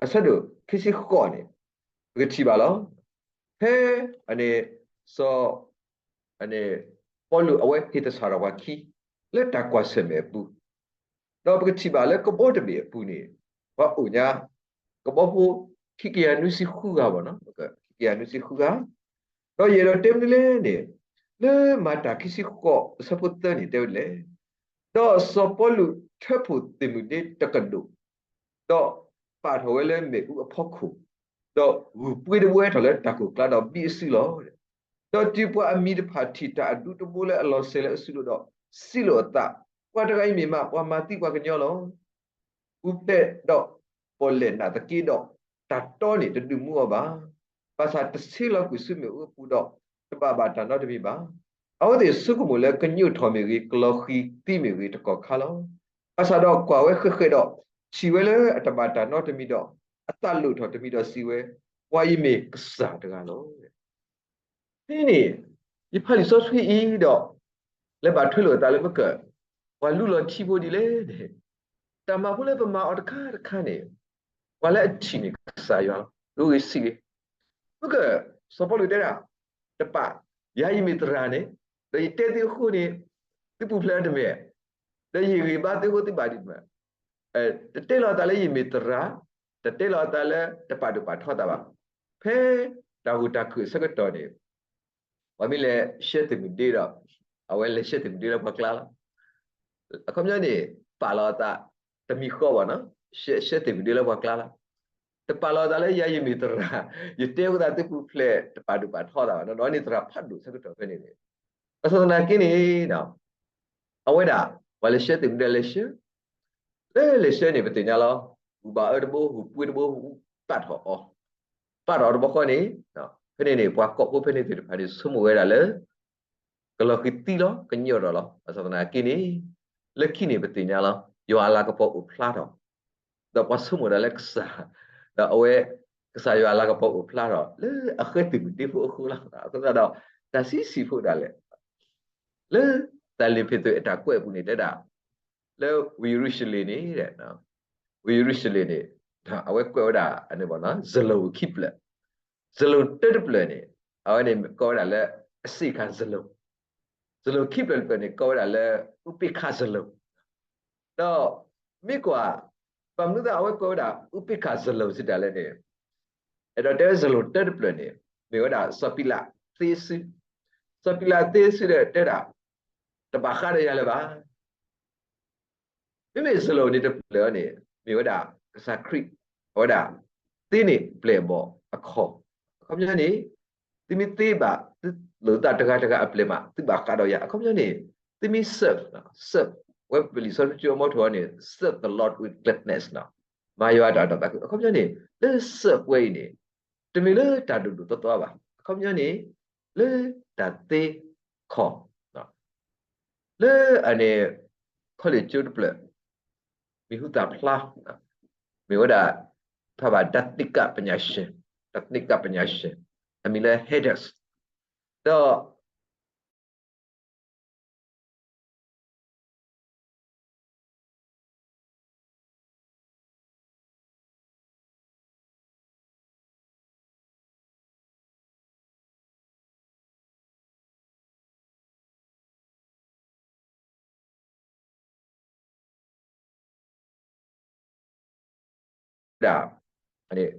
အဆၢဒိၣ်ခံဆံဃိးန့ၣ် ပကထံၣ်ဘၣ်လီၤ. ဖဲအန့ၣ် စီၤ အန့ၣ် ပီလူးအဝဲဟ့ၣ်သဆၣ်ထီၣ်ပှၤခံ လၢတၢ်ကွၢ်ဆၢၣ်မဲာ်အပူၤ, ဒီးပကထံၣ်ဘၣ်လၢကဘီတဘ့ၣ်အပူၤန့ၣ် ပှၤအိၣ်ညါ ကဘီဖိခံကယၤနွံဆံဃုဂၤဘၣ်နီၤ, ခံကယၤနွံဆံဃုဂၤ, ဒီးယအဲၣ်ဒိးတဲမနုၤလဲၣ်န့ၣ် လၢမၤတၢ်ခံဆံဃိးအဆၢဖိသၢန့ၣ်တဲဝဲဒ်လဲၣ်, ဒီးစီၤပီလူးထၢဖှိၣ်သ့ၣ်မုၢ်ဒ့တကဒိၣ် ဒီးပာ်ထီၣ်ဝဲလၢမ့ၣ်အူအဖီခိၣ်, ဒီးဂုၢ်ပှ့ၤတဝဲထီၣ်လၢတၢ်ကိၢ်ကျါဒီးဘံအစုလီၤ. ဒီးတုၤပှၤအမံၤတဖၣ်ထံၣ်တၢ်အဒူတဘိလၢအလီၤစဲၤလၢအစုလိၤဒီး စံးလိာ်အသး, ပှၤတဂၤအံၤမ့ၢ်မး ပှၤမၤသံပှၤကညီလီၤ. ပူၤဖျဲးဒီးပီၣ်လဲၣ်နာ်သက့ဒီး တၢ်တီန့ၣ်တဒုးမူအီၤဘၣ်. ဘၣ်ဆၣ်တဆ့လီၤကွံာ်ဆူမ့ၣ်အူအပူၤဒီး တဘၣ်ဘၣ်တၢ်နီတမံၤဘၣ်. အဝဲသ့ၣ်ဆိကမိၣ်လၢကညိးထီၣ်မ့ၢ်ဂ့ၤ ကလီၤဃံၤသံမ့ၢ်ဂ့ၤတကီၢ်ခါလီၤ. ဘၣ်ဆၣ်ဒီးကွၢ်ဝဲဃဲးဃဲးဒီး ထံၣ်ဝဲလၢအတဘၣ်တၢ်နီတမံၤဒီး အသးလိၣ်ထီၣ်တမံၤဒီးစံးဝဲ, ပှၤအံၤမ့ၢ်ကစၢ်တဂၤလီၤ. ဖဲန့ၣ် ယဖးလံာ်စီဆှံအံၤဒီး လဲၤဘၣ်ထွဲလိာ်အသးလၢမ့ၢ်က ပှၤလူလီၤထံဖိဒ်လဲၣ်န့ၣ် တၢ်မၤဖိလၢပမၤအီၤတခါတခါန့ၣ် ပှၤလၢအထံၣ်န့ၣ်ကစၢ်ယွၤလီၤ. ဒိဂ့ၤဆံးဂ့ၤ, မ့ၢ်က စီၤပီလူးတဲဒၣ် တပာ် ယၤယမ့ၢ်သရၣ်န့ၣ် ဒီးယတဲသုအဃိန့ၣ် သုပူၤဖျဲးတမ့ၢ်, ဒီးယဟ့ၣ်ဂံၢ်ဘါသုအဃိသုဘၣ်ဒံးတမ့ၢ်, တတဲလီၤအသးလၢယမ့ၢ်သရၣ်, တတဲလီၤအသးလၢတပာ်ဒိၣ်ပာ်ထီသးဘၣ်. ဖဲတၢ်ဂိၢ်တၢ်ခုၣ်အဆၢကတီၢ်န့ၣ် ပှၤမ့ၢ်လဲၤဆှၢသ့ၣ်မုၢ်ဒ့ဒီး အဝဲလဲၤဆှၢသ့ၣ်မုၢ်ဒ့လၢပှၤကျါလီၤ. အခီပညီန့ၣ် ပာ်လီၤအသး တမံၤဃီဘၣ်နီၤ, ဆှၢသ့ၣ်မုၢ်ဒ့လၢပှၤကျါလီၤ. တပာ်လီၤအသးလၢယၤယမ့ၢ်သရၣ်, ယတဲဝဲသးသုပူၤဖျဲး တပာ်ဒိၣ်ပာ်ထီသးဘၣ်နီၤ, ဒီးန့ၣ်သရၣ်ဖးဒိၣ်ဆၢကတီၢ်ဖဲန့ၣ်န့ၣ်, ဘၣ်ဆၣ်သနာ်က့န့ၣ် အဝဲဒၣ် ပှၤလဲၤဆှၢသ့ၣ်မုၢ်ဒ့လဲၤဆှၢ လၢလဲၤဆှၢန့ၣ် ပသ့ၣ်ညါလီၤ. ဂုၢ်ဘၣ်အၢတဘိ ဂုၢ်ပှ့ၤတဘိ ပာ်ထီၣ်အီၤ, ပာ်ထီၣ်အီၤတဘျီဃီန့ၣ် ဖဲန့ၣ်န့ၣ် ပှၤကိးဖိဖဲန့ၣ်သ့ၣ်တဖၣ်န့ၣ် ဆိကမိၣ်ဝဲဒၣ်လၢ ကလီၤဃံၤသံလီၤ, ကညိးထီၣ်လီၤ. ဘၣ်ဆၣ်သနာ်က့န့ၣ် လၢခံန့ၣ်ပသ့ၣ်ညါလီၤ. ယွၤအလၤကပီၤအိၣ်ဖျါထီၣ်, ဒီးပှၤဆိကမိၣ်ဒၣ်လၢကစၢ်, ဒီးအဝဲ ကစၢ်ယွၤအလၤကပီၤအိၣ်ဖျါထီၣ် လၢအဃဲၤသုးမုၢ်ဒ့ဖိအဃိလီၤ. အဃိသတးဒီး တၢ်ဆံးဆံးဖိဒၣ်လဲာ် လၢ သးလံာ်ဖ့းသုးအတၢ်ကွဲးအပူၤန့ၣ်တဲဒၣ် လၢဝ့ၢ်ယရူၤၡလ့ၣ်န့ၣ်, ဝ့ၢ်ယရူၤၡလ့ၣ်န့ၣ် အဝဲကွဲးဝဲဒၣ် စလိၣ်ခံဖျၢၣ်, စလိၣ်တၢတဖျၢၣ်န့ၣ် အဝဲန့ၣ်ကိးဝဲဒၣ်လၢ အစ့ၣ်ခၣ်စလိၣ်, စလိၣ်ခံဖျၢၣ်တဖျၢၣ်န့ၣ် ကိးဝဲဒၣ်လၢ အူပ့ၢ်ခၣ်စလိၣ်, ဒီး မ့ၢ်ကွၢ် ဘၣ်မနုၤသးအဝဲကွဲးဝဲဒၣ် အူပ့ၢ်ခၣ်စလိၣ်စံးတၢ်လဲၣ်န့ၣ်, အဲၣ်ဒိးတဲဝဲစလိၣ်တၢတဖျၢၣ်န့ၣ် မ့ၢ်ဝဲဒၣ်စီၤပံလးသ့စု, စီၤပံလးသ့စုဒီးတဲဒၣ် တဘၣ်ဃးဒီးယၤလၢၤဘၣ်. မ့မ့ၢ်စလိၣ်န့ၣ်တဖျၢၣ်န့ၣ် မ့ၢ်ဝဲဒၣ်ကစၢ်ခရံာ် အဝဲဒၣ် သ့န့ၢ်ပျဲၢ်အဘီၣ်အခီၣ်, အခီပညီန့ၣ် သုမ့ၢ်သ့ဘၣ် သုလိာ်သးတဂၤတဂၤအပျဲၢ်မး သုဘၣ်ဃးဒီးယၤ, အခီပညီန့ၣ် သုမ့ၢ် serve, serve ဝဲပလံာ်စီဆှံကၠိအမီထိန့ၣ် serve the Lord with gladness မၤယွၤတၢ်ဒီးသးခု, အခီပညီန့ၣ် လၢ serve ဝဲအံၤန့ၣ် တမ့ၢ်လၢတၢ်ဒိၣ်ဒိၣ်သီသီဘၣ်, အခီပညီန့ၣ် လၢတၢ်သ့ခီၣ် လၢအန့ၣ် ခီလ့ၣ်ကၠိတဖျၢၣ် မံၤဟူသၣ်ဖျါ မ့ၢ်ဝဲဒၣ် ဖးဘၣ် တၢ်သ့ၣ်ကပညၣ်ရှ့ၣ်, တၢ်သ့ၣ်ကပညၣ်ရှ့ၣ် အမံၤလၢ Hades ဒီး ဒၣ်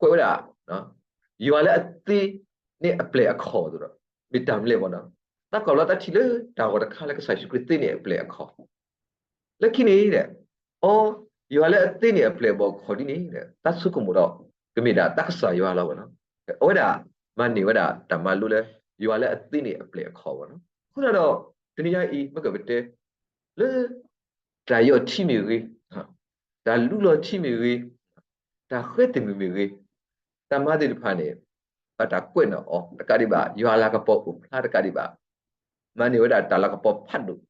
ကွဲးဝဲဒၣ် ယွၤလၢအသ့န့ၢ်အပျဲၢ်အခီၣ်သိးဒီး မ့ၢ်တၢ်မနုၤလဲၣ်မနီၤ, တၢ်ကွၢ်လီၤတၢ်ထံၣ်လၢတၢ်ဂီၤတခါလၢကစၢ်ယ့ၣ်ၡူးခရံာ်သ့န့ၢ်အပျဲၢ်အခီၣ် လၢခံန့ၣ်ဒီး အိ ယွၤလၢအသ့န့ၢ်အပျဲၢ်အဘီၣ်အခီၣ်ဒ်န့ၣ်ဒီး တၢ်ဆိကမိၣ်ဒီး ကမ့ၢ်ဒၣ်တၢ်ကစၢ်ယွၤလီၤမနီၤ, အဝဲဒၣ် မၤန့ၢ်ဝဲဒၣ်တၢ်မၤလိလၢ ယွၤလၢအသ့န့ၢ်အပျဲၢ်အခီၣ်မနီၤ, အဃိသတးဒီး တနံၤညါအံၤ မ့ၢ်ကပတဲ လၢ တၢ်ယီၢ်ထံမ့ၢ်ဂ့ၤ, တၢ်လူလီၤထံမ့ၢ်ဂ့ၤ, တၢ်ဃဲၤသုးမုၢ်မ့ၢ်ဂ့ၤ, တၢ်မၤသ့ၣ်တဖၣ်န့ၣ် ဘၣ်တၢ်ကွဲးနီၣ်အီၤတကးဒံးဘၣ်, ယွၤအလၤကပီၤအိၣ်ဖျါတကးဒံးဘၣ်, မၤန့ၢ်ဝဲဒၣ်တၢ်လၤကပီၤဖးဒိၣ်,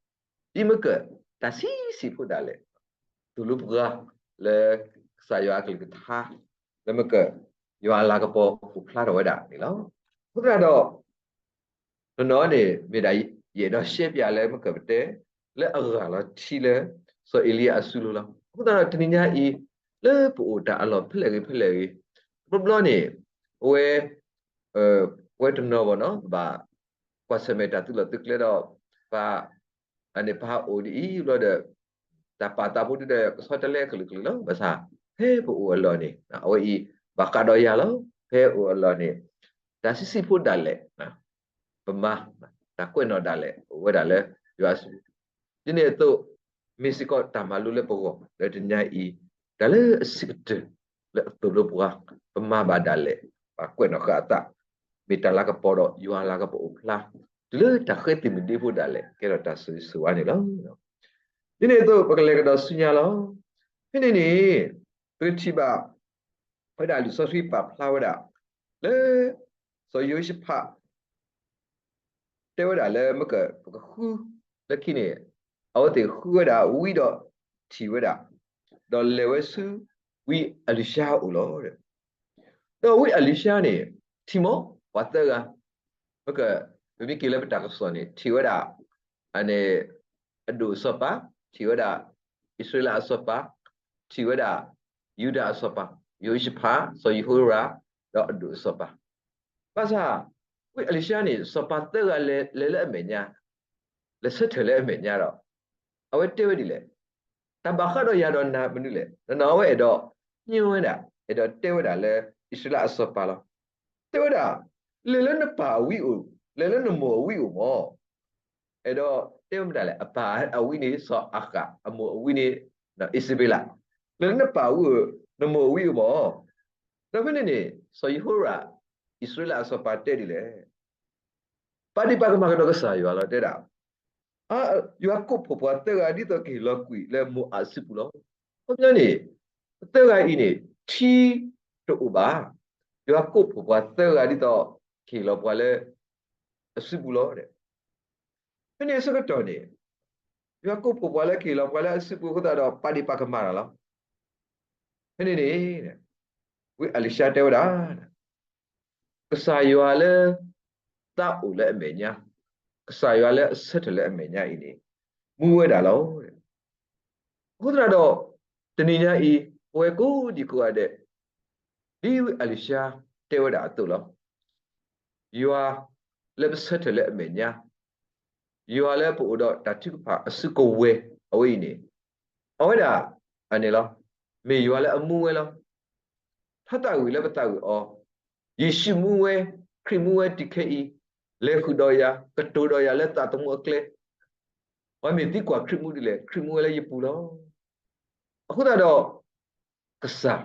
ဒ်မ့ၢ်က တၢ်ဆံးဆံးဖိဒၣ်လဲာ် သိၣ်လိပှၤ လၢကစၢ်ယွၤအကလုၢ်ကထါ လၢမ့ၢ်က ယွၤအလၤကပီၤအိၣ်ဖျါထီၣ်ဝဲဒၣ်န့ၣ်လီၤ. အဃိသတးဒီး တနီၤန့ၣ် မ့ၢ်ဒၣ်ယအဲၣ်ဒိးရှဲပၠးလၢမ့ၢ်ကပတဲ လၢအဂၤလီၤထံလၢ စီၤအ့လံယၤအစုလိၤလီၤ. အဃိသတးဒီးတနံၤညါအံၤ လၢပအိၣ်တၢ်အလီၢ်ဖဲလဲၣ်ဂ့ၤဖဲလဲၣ်ဂ့ၤ တဘျီဘျီန့ၣ် အဝဲ ဝဲတနီၤဘၣ်နီၤ ဘၣ်ကွၢ်ဆၢၣ်မဲာ်တၢ်သုးလီၢ်သုးကျဲဒီး ပှၤ အန့ၣ်ပဟးအိၣ်ဒ်အံၤဘျီဒီး တၢ်ပာ်သးဖိဒ်ဒီး ကဆီတလဲအကလုာ်ကလုာ်လီၤ. ဘၣ်ဆၣ် ဖဲပအိၣ်အလီၢ်န့ၣ် အဝဲအံၤ ဘၣ်ဃးဒီးယၤလီၤ. ဖဲအိၣ်အလီၢ်န့ၣ် တၢ်ဆံးဆံးဖိဒၣ်လဲာ် ပမၤ တၢ်ကွဲးနီၣ်ဒၣ်လဲာ် အိၣ်ဝဲဒၣ်လၢယွၤအစုပူၤ ဒ်န့ၣ်အသိး မ့ၢ်စ့ၢ်ကီးတၢ်မၤလိလၢပဂီၢ် လၢတနံၤညါအံၤ တၢ်လၢအဆံးကတၢၢ် လၢအသိၣ်လိပှၤ ပမၤဘၣ်ဒၣ်လဲာ် ပှၤကွဲးနီၣ်ဃာ်အသး မ့ၢ်တၢ်လၤကပီၤဒီးယွၤအလၤကပီၤအိၣ်ဖျါ တုၤလၢတၢ်ဃဲၤသုးမုၢ်ဒ့ဖိဒၣ်လဲာ် ကဲထီၣ်တၢ်ဆိၣ်ဂ့ၤဆိၣ်ဝါန့ၣ်လီၤ. ဒ်န့ၣ်အသိး ပကလဲၤကဒီးဆူညါလီၤ. ဖဲန့ၣ်န့ၣ် ပကထံၣ်ဘၣ် ဝဲဒၣ်လံာ်စီဆှံပာ်ဖျါဝဲဒၣ် လၢ စီၤယဟိၤၡဖး တဲဝဲဒၣ်လၢမ့ၢ်က ပကဃု လၢခံန့ၣ် အဝဲသ့ၣ်ဃုဝဲဒၣ်ဝံဒီးထံၣ်ဝဲဒၣ် ဒီးလဲၤဝဲဆူ ဝံအလံၤၡါအအိၣ်လီၤ. ဒီးဝံအလံၤၡါန့ၣ် ထံၣ်မီၢ်ပှၤသၢဂၤ မ့ၢ်က ပမ့ၢ်က့ၤလၢပတၢ်ကစီၣ်န့ၣ် ထံၣ်ဝဲဒၣ် အန့ၣ် အဒိၣ်အစီၤပၤ, ထံၣ်ဝဲဒၣ် အံၣ်စရ့လးအစီၤပၤ, ထံၣ်ဝဲဒၣ် ယူဒၤအစီၤပၤ, ယဟိၤၡဖး, စီၤယဟိရၣ်, ဒီးအဒိၣ်အစီၤပၤ. ဘၣ်ဆၣ် ဝံအလံၤၡါန့ၣ် စီၤပၤသၢဂၤလဲၤလၢအမဲာ်ညါ, လဲၤဆၢထၢၣ်လၢအမဲာ်ညါဒီး အဝဲတဲဝဲဒ်လဲၣ်, တၢ်ဘၣ်ဃးဒီးယၤဒီးနၤမနုၤလဲၣ်. နီၢ်နီၢ်အဝဲအဲၣ်ဒိး ညွှန်း ဝဲဒၣ်, အဲၣ်ဒိးတဲဝဲဒၣ်လၢ အံၣ်စရ့လးအစီၤပၤလီၤ. တဲဝဲဒၣ်, လဲၤလၢနပၢ်အဝံအိၣ်, လဲၤလၢနမိၢ်အဝံအိၣ်မီၢ်. အဲၣ်ဒိးတဲဝဲမတၤလဲၣ်, အပၢ်အဝံန့ၣ် စီၤအၤဃး, အမိၢ်အဝံန့ၣ် အံၣ်စဘ့လး, လဲၤလၢနပၢ်အဝံအိၣ်, နမိၢ်အဝံအိၣ်မီၢ်. ဒီးဖဲန့ၣ်န့ၣ် စီၤယဟိရၣ်, အံၣ်စရ့လးအစီၤပၤတဲဒ်လဲၣ်, ပာ်ဒံးပာ်ကမၣ်ကဒီးကစၢ်ယွၤလီၤ တဲဒၣ် ယွၤကိးဖှိၣ်ပှၤသၢဂၤဒ်သိးကဟ့ၣ်လီၤကွံာ်လၢမိၤအၤစုပူၤလီၤ. အခီပညီန့ၣ် ပသၢဂၤအံၤန့ၣ် ထံတအိၣ်ဘၣ်. ယွၤကိးဖှိၣ်ပှၤသၢဂၤဒ်သိးကဟ့ၣ်လီၤပှၤလၢ အစုပူၤလီၤ. ဖဲန့ၣ်အဆၢကတီၢ်န့ၣ် ယွၤကိးဖှိၣ်ပှၤလၢကဟ့ၣ်လီၤပှၤလၢအစုပူၤအဃိသတးဒီး ပာ်ဒ့ၣ်ပာ်ကမၣ်တၢ်လီၤ. ဖဲန့ၣ်န့ၣ် ဝံအလံၤၡါတဲဝဲဒၣ် ကစၢ်ယွၤလၢ သးအိၣ်လၢအမဲာ်ညါ, ကစၢ်ယွၤလၢအဆၢထၢၣ်လၢအမဲာ်ညါအံၤန့ၣ် မူဝဲဒၣ်လီၤ. အဃိသတးဒီး တနံၤညါအံၤ ပဝဲကိးဒံကိးဂၤဒဲး ဒ်ဝံအလံၤၡါတဲဝဲဒၣ်အသိးလီၤ. ယွၤလၢပဆၢထၢၣ်လၢအမဲာ်ညါ, ယွၤလၢပအိၣ်ဒီးတၢ်ထုကဖၣ်အစုကဝဲၤအဝဲအံၤန့ၣ် အဝဲဒၣ် အန့ၣ်လီၤ, မ့ၢ်ယွၤလၢအမူဝဲလီၤ. ထါသးဝံၣ်လၢပသးဝံၣ်အီၤ, ယ့ၣ်ၡူးမူဝဲ, ခရံာ်မူဝဲတုၤခဲအံၤ, လဲၤဃုာ်ဒီးယၤ, ကတိၤဒီးယၤလၢသးသမူအကျဲ, ပှၤမ့ၢ်သံကွၢ်ခရံာ်မူဒ်လဲၣ်, ခရံာ်မူဝဲလၢယပူၤလီၤ. အဃိသတးဒီး ကစၢ်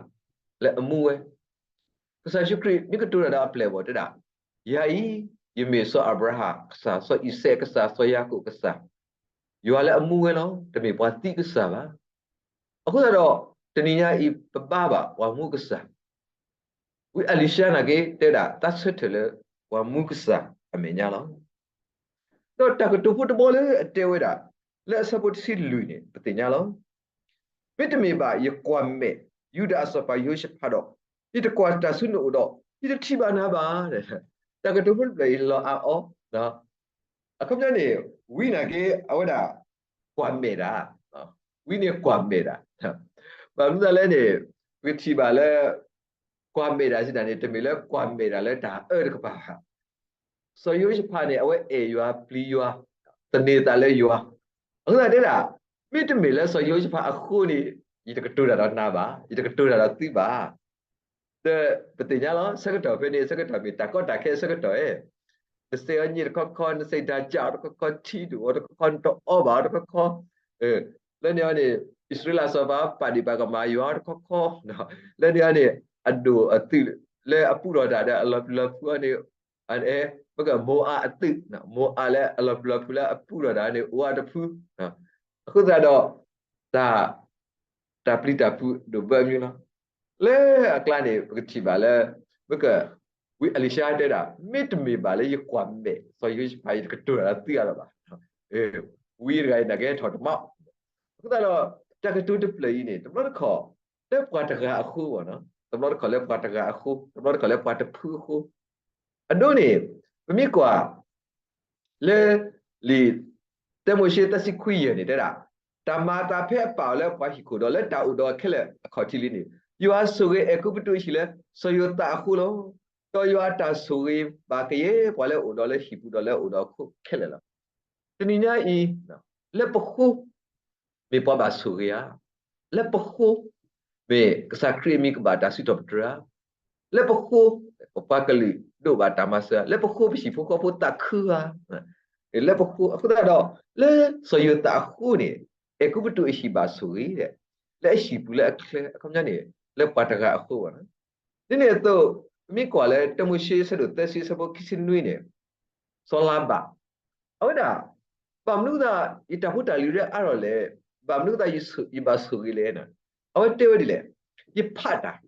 လၢအမူဝဲ, ကစၢ်ယ့ၣ်ၡူးခရံာ်မ့ၢ်ကတိၤတၢ်ဒီးအပျဲၢ်အဘီၣ်တဲဒၣ်, ယၤအံၤ ယမ့ၢ်စီၤအၤဘြၤဟၣ်ကစၢ်, စီၤအံၤစဲးကစၢ်, စီၤယၤကိာ်ကစၢ်, ယွၤလၢအမူဝဲလီၤ, တမ့ၢ်ပှၤသံကစၢ်ဘၣ်. အဃိသတးဒီး တနံၤညါအံၤ ပဘါဘၣ်ပှၤမူကစၢ်, ဝံအလံၤၡါနာ်က့ တဲဒၣ် သးဆၢထၢၣ်လၢပှၤမူကစၢ်အမဲာ်ညါလီၤ. ဒီးတၢ်ကတိၤဖိတဘီလၢအတဲဝဲဒၣ် လၢအဆၢဖိတဆံလွံၢ်န့ၣ် ပသ့ၣ်ညါလီၤ. မ့တမ့ၢ်ဘၣ် ယကွၢ်မဲာ် ယူဒၤအစီၤပၤယဟိၤၡဖးဒီး, ယတကွၢ်တၢ်ဆူနအိၣ်ဒီး ယတထံၣ်ဘၣ်နၤဘၣ်. တၢ်ကတိၤဖိတဖျၢၣ်အံၤလီၤအါအီၤ, အခီပညီန့ၣ် ဝံနာ်က့ အဝဲဒၣ် ကွၢ်မဲာ်တၢ်, ဝံန့ၣ်ကွၢ်မဲာ်တၢ်, ဘၣ်မနုၤလဲၣ်န့ၣ် ပကထံၣ်ဘၣ်လၢ ကွၢ်မဲာ်တၢ်စံးတၢ်န့ၣ် တမ့ၢ်လၢကွၢ်မဲာ်တၢ်လၢတၢ်အၢတကပၤဘၣ်. စီၤယဟိၤၡဖးန့ၣ် အဝဲအဲၣ်ယွၤပျံၤယွၤ, သန့ၤသးလၢယွၤ, အဃိသတးတဲဒၣ် မ့တမ့ၢ်လၢစီၤယဟိၤၡဖးအဃိန့ၣ် ယတကတိၤတၢ်ဒီးနၤဘၣ်, ယတကတိၤတၢ်ဒီးသုဘၣ်. ဒီးပသ့ၣ်ညါလီၤ ဆၢကတီၢ်ဖဲန့ၣ် ဆၢကတီၢ်မ့ၢ်တၢ်ကီတၢ်ခဲအဆၢကတီၢ်ဧါ, နစဲးအီၤညံၣ်တခီခီ, နစဲးတၢ်ကၢ်အီၤတခီခီ, ထံဒိၣ်အီၤတခီခီ, နတအီဘၣ်အီၤတခီခီ, လၢန့ၣ်အီၤန့ၣ် အံၣ်စရ့လးစီၤပၤပာ်ဒ့ၣ်ပာ်ကမၣ်ယွၤအီၤတခီခီ, လၢန့ၣ်အီၤန့ၣ် အဒိၣ်အသုးလၢအပူထီၣ်တၢ်ဒီးအလီၤပျံၤလီၤဖုးအီၤန့ၣ် အဝဲ မိၤအၤအသုး, မိၤအၤလၢအလီၤပျံၤလီၤဖုးလၢအပူထီၣ်တၢ်န့ၣ် အိၣ်ဝဲတဖု, အဃိသတးဒီး တၢ် တၢ်ပျံၤတၢ်ဖုးဒိၣ်ဘၢအမျိုးလီၤ. လၢအကျါန့ၣ် ပကထံၣ်ဘၣ်လၢ မ့ၢ်က ဝံအလံၤၡါတဲဒၣ် မ့တမ့ၢ်ဘၣ်လၢယကွၢ်မဲာ်စီၤယဟိၤၡဖး ယတကတိၤတၢ်ဒီးသုအါလီၤဘၣ်. ဝံတဂၤအံၤနာ်က့ဟဲထီၣ်တမး, အဃိသတးဒီး တၢ်ကတိၤတဖျၢၣ်အံၤန့ၣ် တဘျီတခီၣ် လၢပှၤတဂၤအဃိ, တဘျီတခီၣ်လၢပှၤတဂၤအဃိ, တဘျီတခီၣ်လၢပှၤတဖုအဃိ, အဒိန့ၣ် ပမ့ၢ်ကွၢ် လၢ လံာ် တၢမိၤၡ့သၢဆံခွံယဲၢ်န့ၣ် တဲဒၣ် တၢ်မၤအသးဖဲအပာ်အီၤလၢပှၤဟံၣ်ခိၣ်ဒီး လၢတၢ်အိၣ်ဒီးခဲလၢာ်အခီၣ်ထံးလံန့ၣ် ယွၤဆိၣ်ဂ့ၤအဲၤကူပတူးအဟံၣ်လၢ စီၤယိၤသးအဃိလီၤ. ဒီးယွၤအတၢ်ဆိၣ်ဂ့ၤဘၣ်ကယဲၢ်ပှၤလၢအအိၣ်ဒီးလၢဟံၣ်ပူၤဒီးလၢအအိၣ်ဒီးအခိၣ်ခဲလၢာ်လီၤ. တနံၤညါအံၤ လၢပဃိ မ့ၢ်ပှၤဘၣ်ဆိၣ်ဂ့ၤဧါ, လၢပဃိ မ့ၢ်ကစၢ်ခရံာ်အမံၤကဘၣ်တၢ်စံးထီၣ်ပတြၢၤဧါ, လၢပဃိ ပပှၤကလုာ်ဒိးဘၣ်တၢ်မၤစၢၤဧါ, လၢပဃိပဟံၣ်ဖိဃီဖိသးခုဧါ, လၢပဃိအဃိသတးဒီး လၢစီၤယိၤသးအဃိန့ၣ် အဲၤကူပတူးအဟံၣ်ဘၣ်ဆိၣ်ဂ့ၤ, လၢအဟံၣ်ပူၤလၢအချၢ အခီပညီန့ၣ် လၢပှၤတဂၤအဃိဘၣ်. ဒ်န့ၣ်အသိး ပမ့ၢ်ကွၢ်လၢတၢမိၤၡ့အဆၢဒိၣ်သၢဆံအဆၢဖိခံဆံနွံန့ၣ် စီၤလၤဘၣ် အဝဲဒၣ် ဘၣ်မနုၤအဃိသတး ယတၢ်ဖိတၢ်လံၤလၢအါထီၣ်လဲၣ်, ဘၣ်မနုၤအဃိသတး ယဘၣ်ဆိၣ်ဂ့ၤလဲၣ်န့ၣ် အဝဲတဲဝဲဒ်လဲၣ်, ယဖးတၢ်,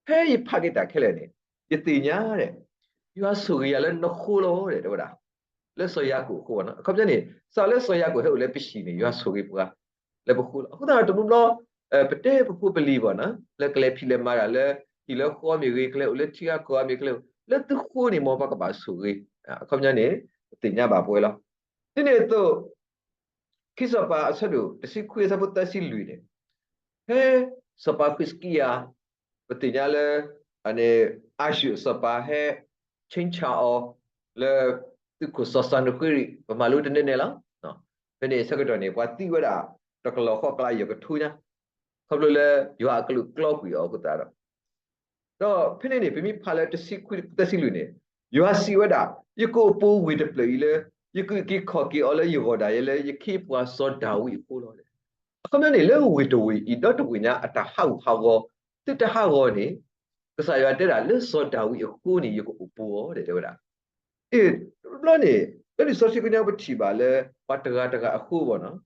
ဖဲယဖးက့ၤတၢ်ခဲလၢာ်န့ၣ် ယသ့ၣ်ညါ ယွၤဆိၣ်ဂ့ၤယၤလၢနဃိလီၤ တဲဝဲဒၣ်, လၢစီၤယၤကိာ်အဃိဘၣ်နီၤ, အခီပညီန့ၣ် စးလၢစီၤယၤကိာ်ဟဲအိၣ်လၢပဟံၣ်န့ၣ် ယွၤဆိၣ်ဂ့ၤပှၤ လၢပဃိလီၤ. အဃိသတးဒီးတဘျီဘျီ ပတဲပဖိပလံၤဘၣ်နီၤ လၢကလဲၤဖံးလဲၤမၤတၢ်လၢ ဟံၣ်လၢဃီမ့ၢ်ဂ့ၤ ကလဲၤအိၣ်လၢထံဂၤကီၢ်ဂၤမ့ၢ်ဂ့ၤ ကလဲၤအိၣ်လၢသုဃိန့ၣ် မ်ပှၤကဘၣ်ဆိၣ်ဂ့ၤ, အခီပညီန့ၣ် ပသ့ၣ်ညါဘၣ်ပဝဲလီၤ. ဒ်န့ၣ်အသိး ခံစီၤပၤအဆၢဒိၣ်တဆံခွံအဆၢဖိသၢဆံလွံၢ်န့ၣ် ဖဲစီၤပၤဃံးစကံယၤ ပသ့ၣ်ညါလၢ အၤၡူၣ်အစီၤပၤဟဲ ဆ့ဆၣ်အီၤ လၢသုးခိၣ်စီၤစၤနဃ့ရံာ် ပမၤလိတနဲၣ်နဲၣ်လီၤ. ဖဲန့ၣ်အဆၢကတီၢ်န့ၣ် ပှၤသံဝဲဒၣ် တကလီၢ်ဃိးကလးယဲၢ်ကထိညါ ခီဖျိလၢယွၤအကလူးကျီကွံာ်အီၤအဃိသတးဒီး ဒီးဖဲန့ၣ်န့ၣ် ပမ့ၢ်ဖးလၢတဆံခွံသၢဆံလွံၢ်န့ၣ် ယွၤစံးဝဲဒၣ် ယကအိၣ်ပိာ်ဝ့ၢ်တဖျၢၣ်အံၤလၢ ယကအုၣ်က့ၤခီၣ်က့ၤအီၤလၢယဂီၢ်ဒၣ်ယဲလၢ ယခ့ယပှၤစီၤဒၤဝံးအဃိလီၤ. အခီပညီန့ၣ် လၢဝ့ၢ်တဝ့ၢ်အံၤဒီတဝ့ၢ်ညါအတၢ်ဟးဂူာ်ဟးဂီၤ သုတဟးဂီၤန့ၣ် ကစၢ်ယွၤတဲဒၣ်လၢစီၤဒၤဝံးအဃိန့ၣ် ယကအိၣ်ပိာ်အီၤ တဲဝဲဒၣ်. အ့ၣ် တဘျီန့ၣ် လၢလံာ်စီဆှံကညီပထံၣ်ဘၣ်လၢ ပှၤတဂၤတဂၤအဃိဘၣ်နီၤ.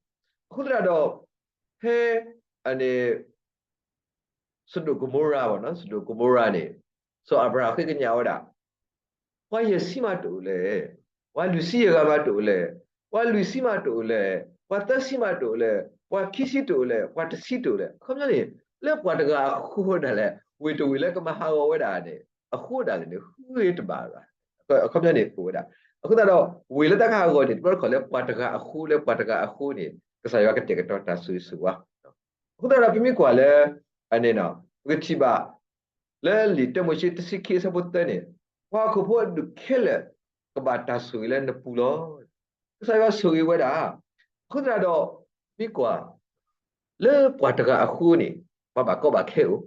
အဃိသတးဒီး ဖဲ အန့ၣ် စဒိၣ်ကမိရၤဘၣ်နီၤ, စဒိၣ်ကမိရၤန့ၣ် စီၤအၤဘြၤဟၣ်ဃ့ကညးဝဲဒၣ် ပှၤယဲၢ်ဆံမးတအိၣ်လဲၣ်, ပှၤလွံၢ်ဆံယဲၢ်ဂၤမးတအိၣ်လဲၣ်, ပှၤလွံၢ်ဆံမးတအိၣ်လဲၣ်, ပှၤသၢဆံမးတအိၣ်လဲၣ်, ပှၤခံဆံတအိၣ်လဲၣ်, ပှၤတဆံတအိၣ်လဲၣ်, အခီပညီန့ၣ် လၢပှၤတဂၤအဃိဒၣ်လဲာ် ဝ့ၢ်တဝ့ၢ်လၢကမၤဟးဂီၤဝဲဒၣ်န့ၣ် အဃိဒၣ်လဲာ်န့ၣ် ဃုဂ့ၤတဘၣ်ဘၣ်. အခီပညီန့ၣ်အိၣ်ဝဲဒၣ်. အဃိသတးဒီး ဝ့ၢ်လၢတၢ်ကဟးဂီၤန့ၣ် တဘျီတခီၣ်လၢပှၤတဂၤအဃိ လၢပှၤတဂၤအဃိန့ၣ် ကစၢ်ယွၤကတဲာ်ကတီၤတၢ်ဆိၣ်ဂ့ၤဆိၣ်ဝါ အဃိသတးဒီး ပမ့ၢ်ကွၢ်လၢ အန့ၣ် ပကထံၣ်ဘၣ် လၢလံာ်တၢမိၤၡ့တဆံခံအဆၢဖိသၢန့ၣ်, ပှၤဟီၣ်ခိၣ်ဖိအဒူၣ်ခဲလၢာ် ကဘၣ်တၢ်ဆိၣ်ဂ့ၤလၢနပူၤလီၤ. ကစၢ်ယွၤဆိၣ်ဂ့ၤဝဲဒၣ်. အဃိသတးဒီး မ့ၢ်ကွၢ် လၢပှၤတဂၤအဃိန့ၣ် ပှၤဘၣ်ကီဘၣ်ခဲအိၣ်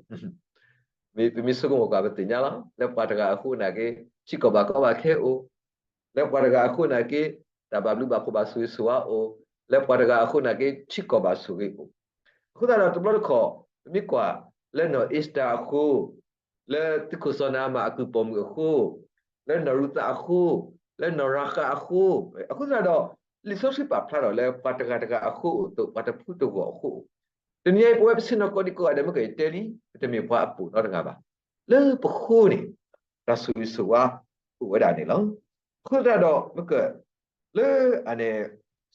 မ့ၢ်ပမ့ၢ်ဆိကမိၣ်ကွၢ်ပသ့ၣ်ညါလီၤ. လၢပှၤတဂၤအဃိနာ်က့ ထံကီၢ်ဘၣ်ကီဘၣ်ခဲအိၣ်, လၢပှၤတဂၤအဃိနာ်က့ တၢ်ဘၣ်ဘျုးဘၣ်ဖှိၣ်ဘၣ်ဆိၣ်ဂ့ၤဆိၣ်ဝါအိၣ်, လၢပှၤတဂၤအဃိနာ်က့ ထံကီၢ်ဘၣ်ဆိၣ်ဂ့ၤအိၣ်. အဃိသတးဒီးတဘျီတခီၣ် ပမ့ၢ်ကွၢ်လၢနီၢ်အ့စတၢၤအဃိ, လၢသုးခိၣ်စီၤနၤအမၣ်အကုၢ်ပိာ်မုၣ်အဃိ, လၢနီၢ်ရူၤသးအဃိ, လၢနီၢ်ရၤဃးအဃိ, အဃိသတးဒီး လံာ်စီဆှံပာ်ဖျါထီၣ်လၢပှၤတဂၤတဂၤအဃိအိၣ်သိး ပှၤတဖုတဂီၢ်အဃိအိၣ်, တနံၤအံၤ ပဝဲပဆ့ၣ်နီၤကိးဒံကိးဂၤဒဲး မ့ၢ်ကယတဲလံ ပတမ့ၢ်ပှၤအပိာ်နီတဂၤဘၣ်. လၢပဃိန့ၣ် တၢ်ဆိၣ်ဂ့ၤဆိၣ်ဝါအိၣ်ဝဲဒၣ်န့ၣ်လီၤ. အဃိသတးဒီး မ့ၢ်က လၢအန့ၣ်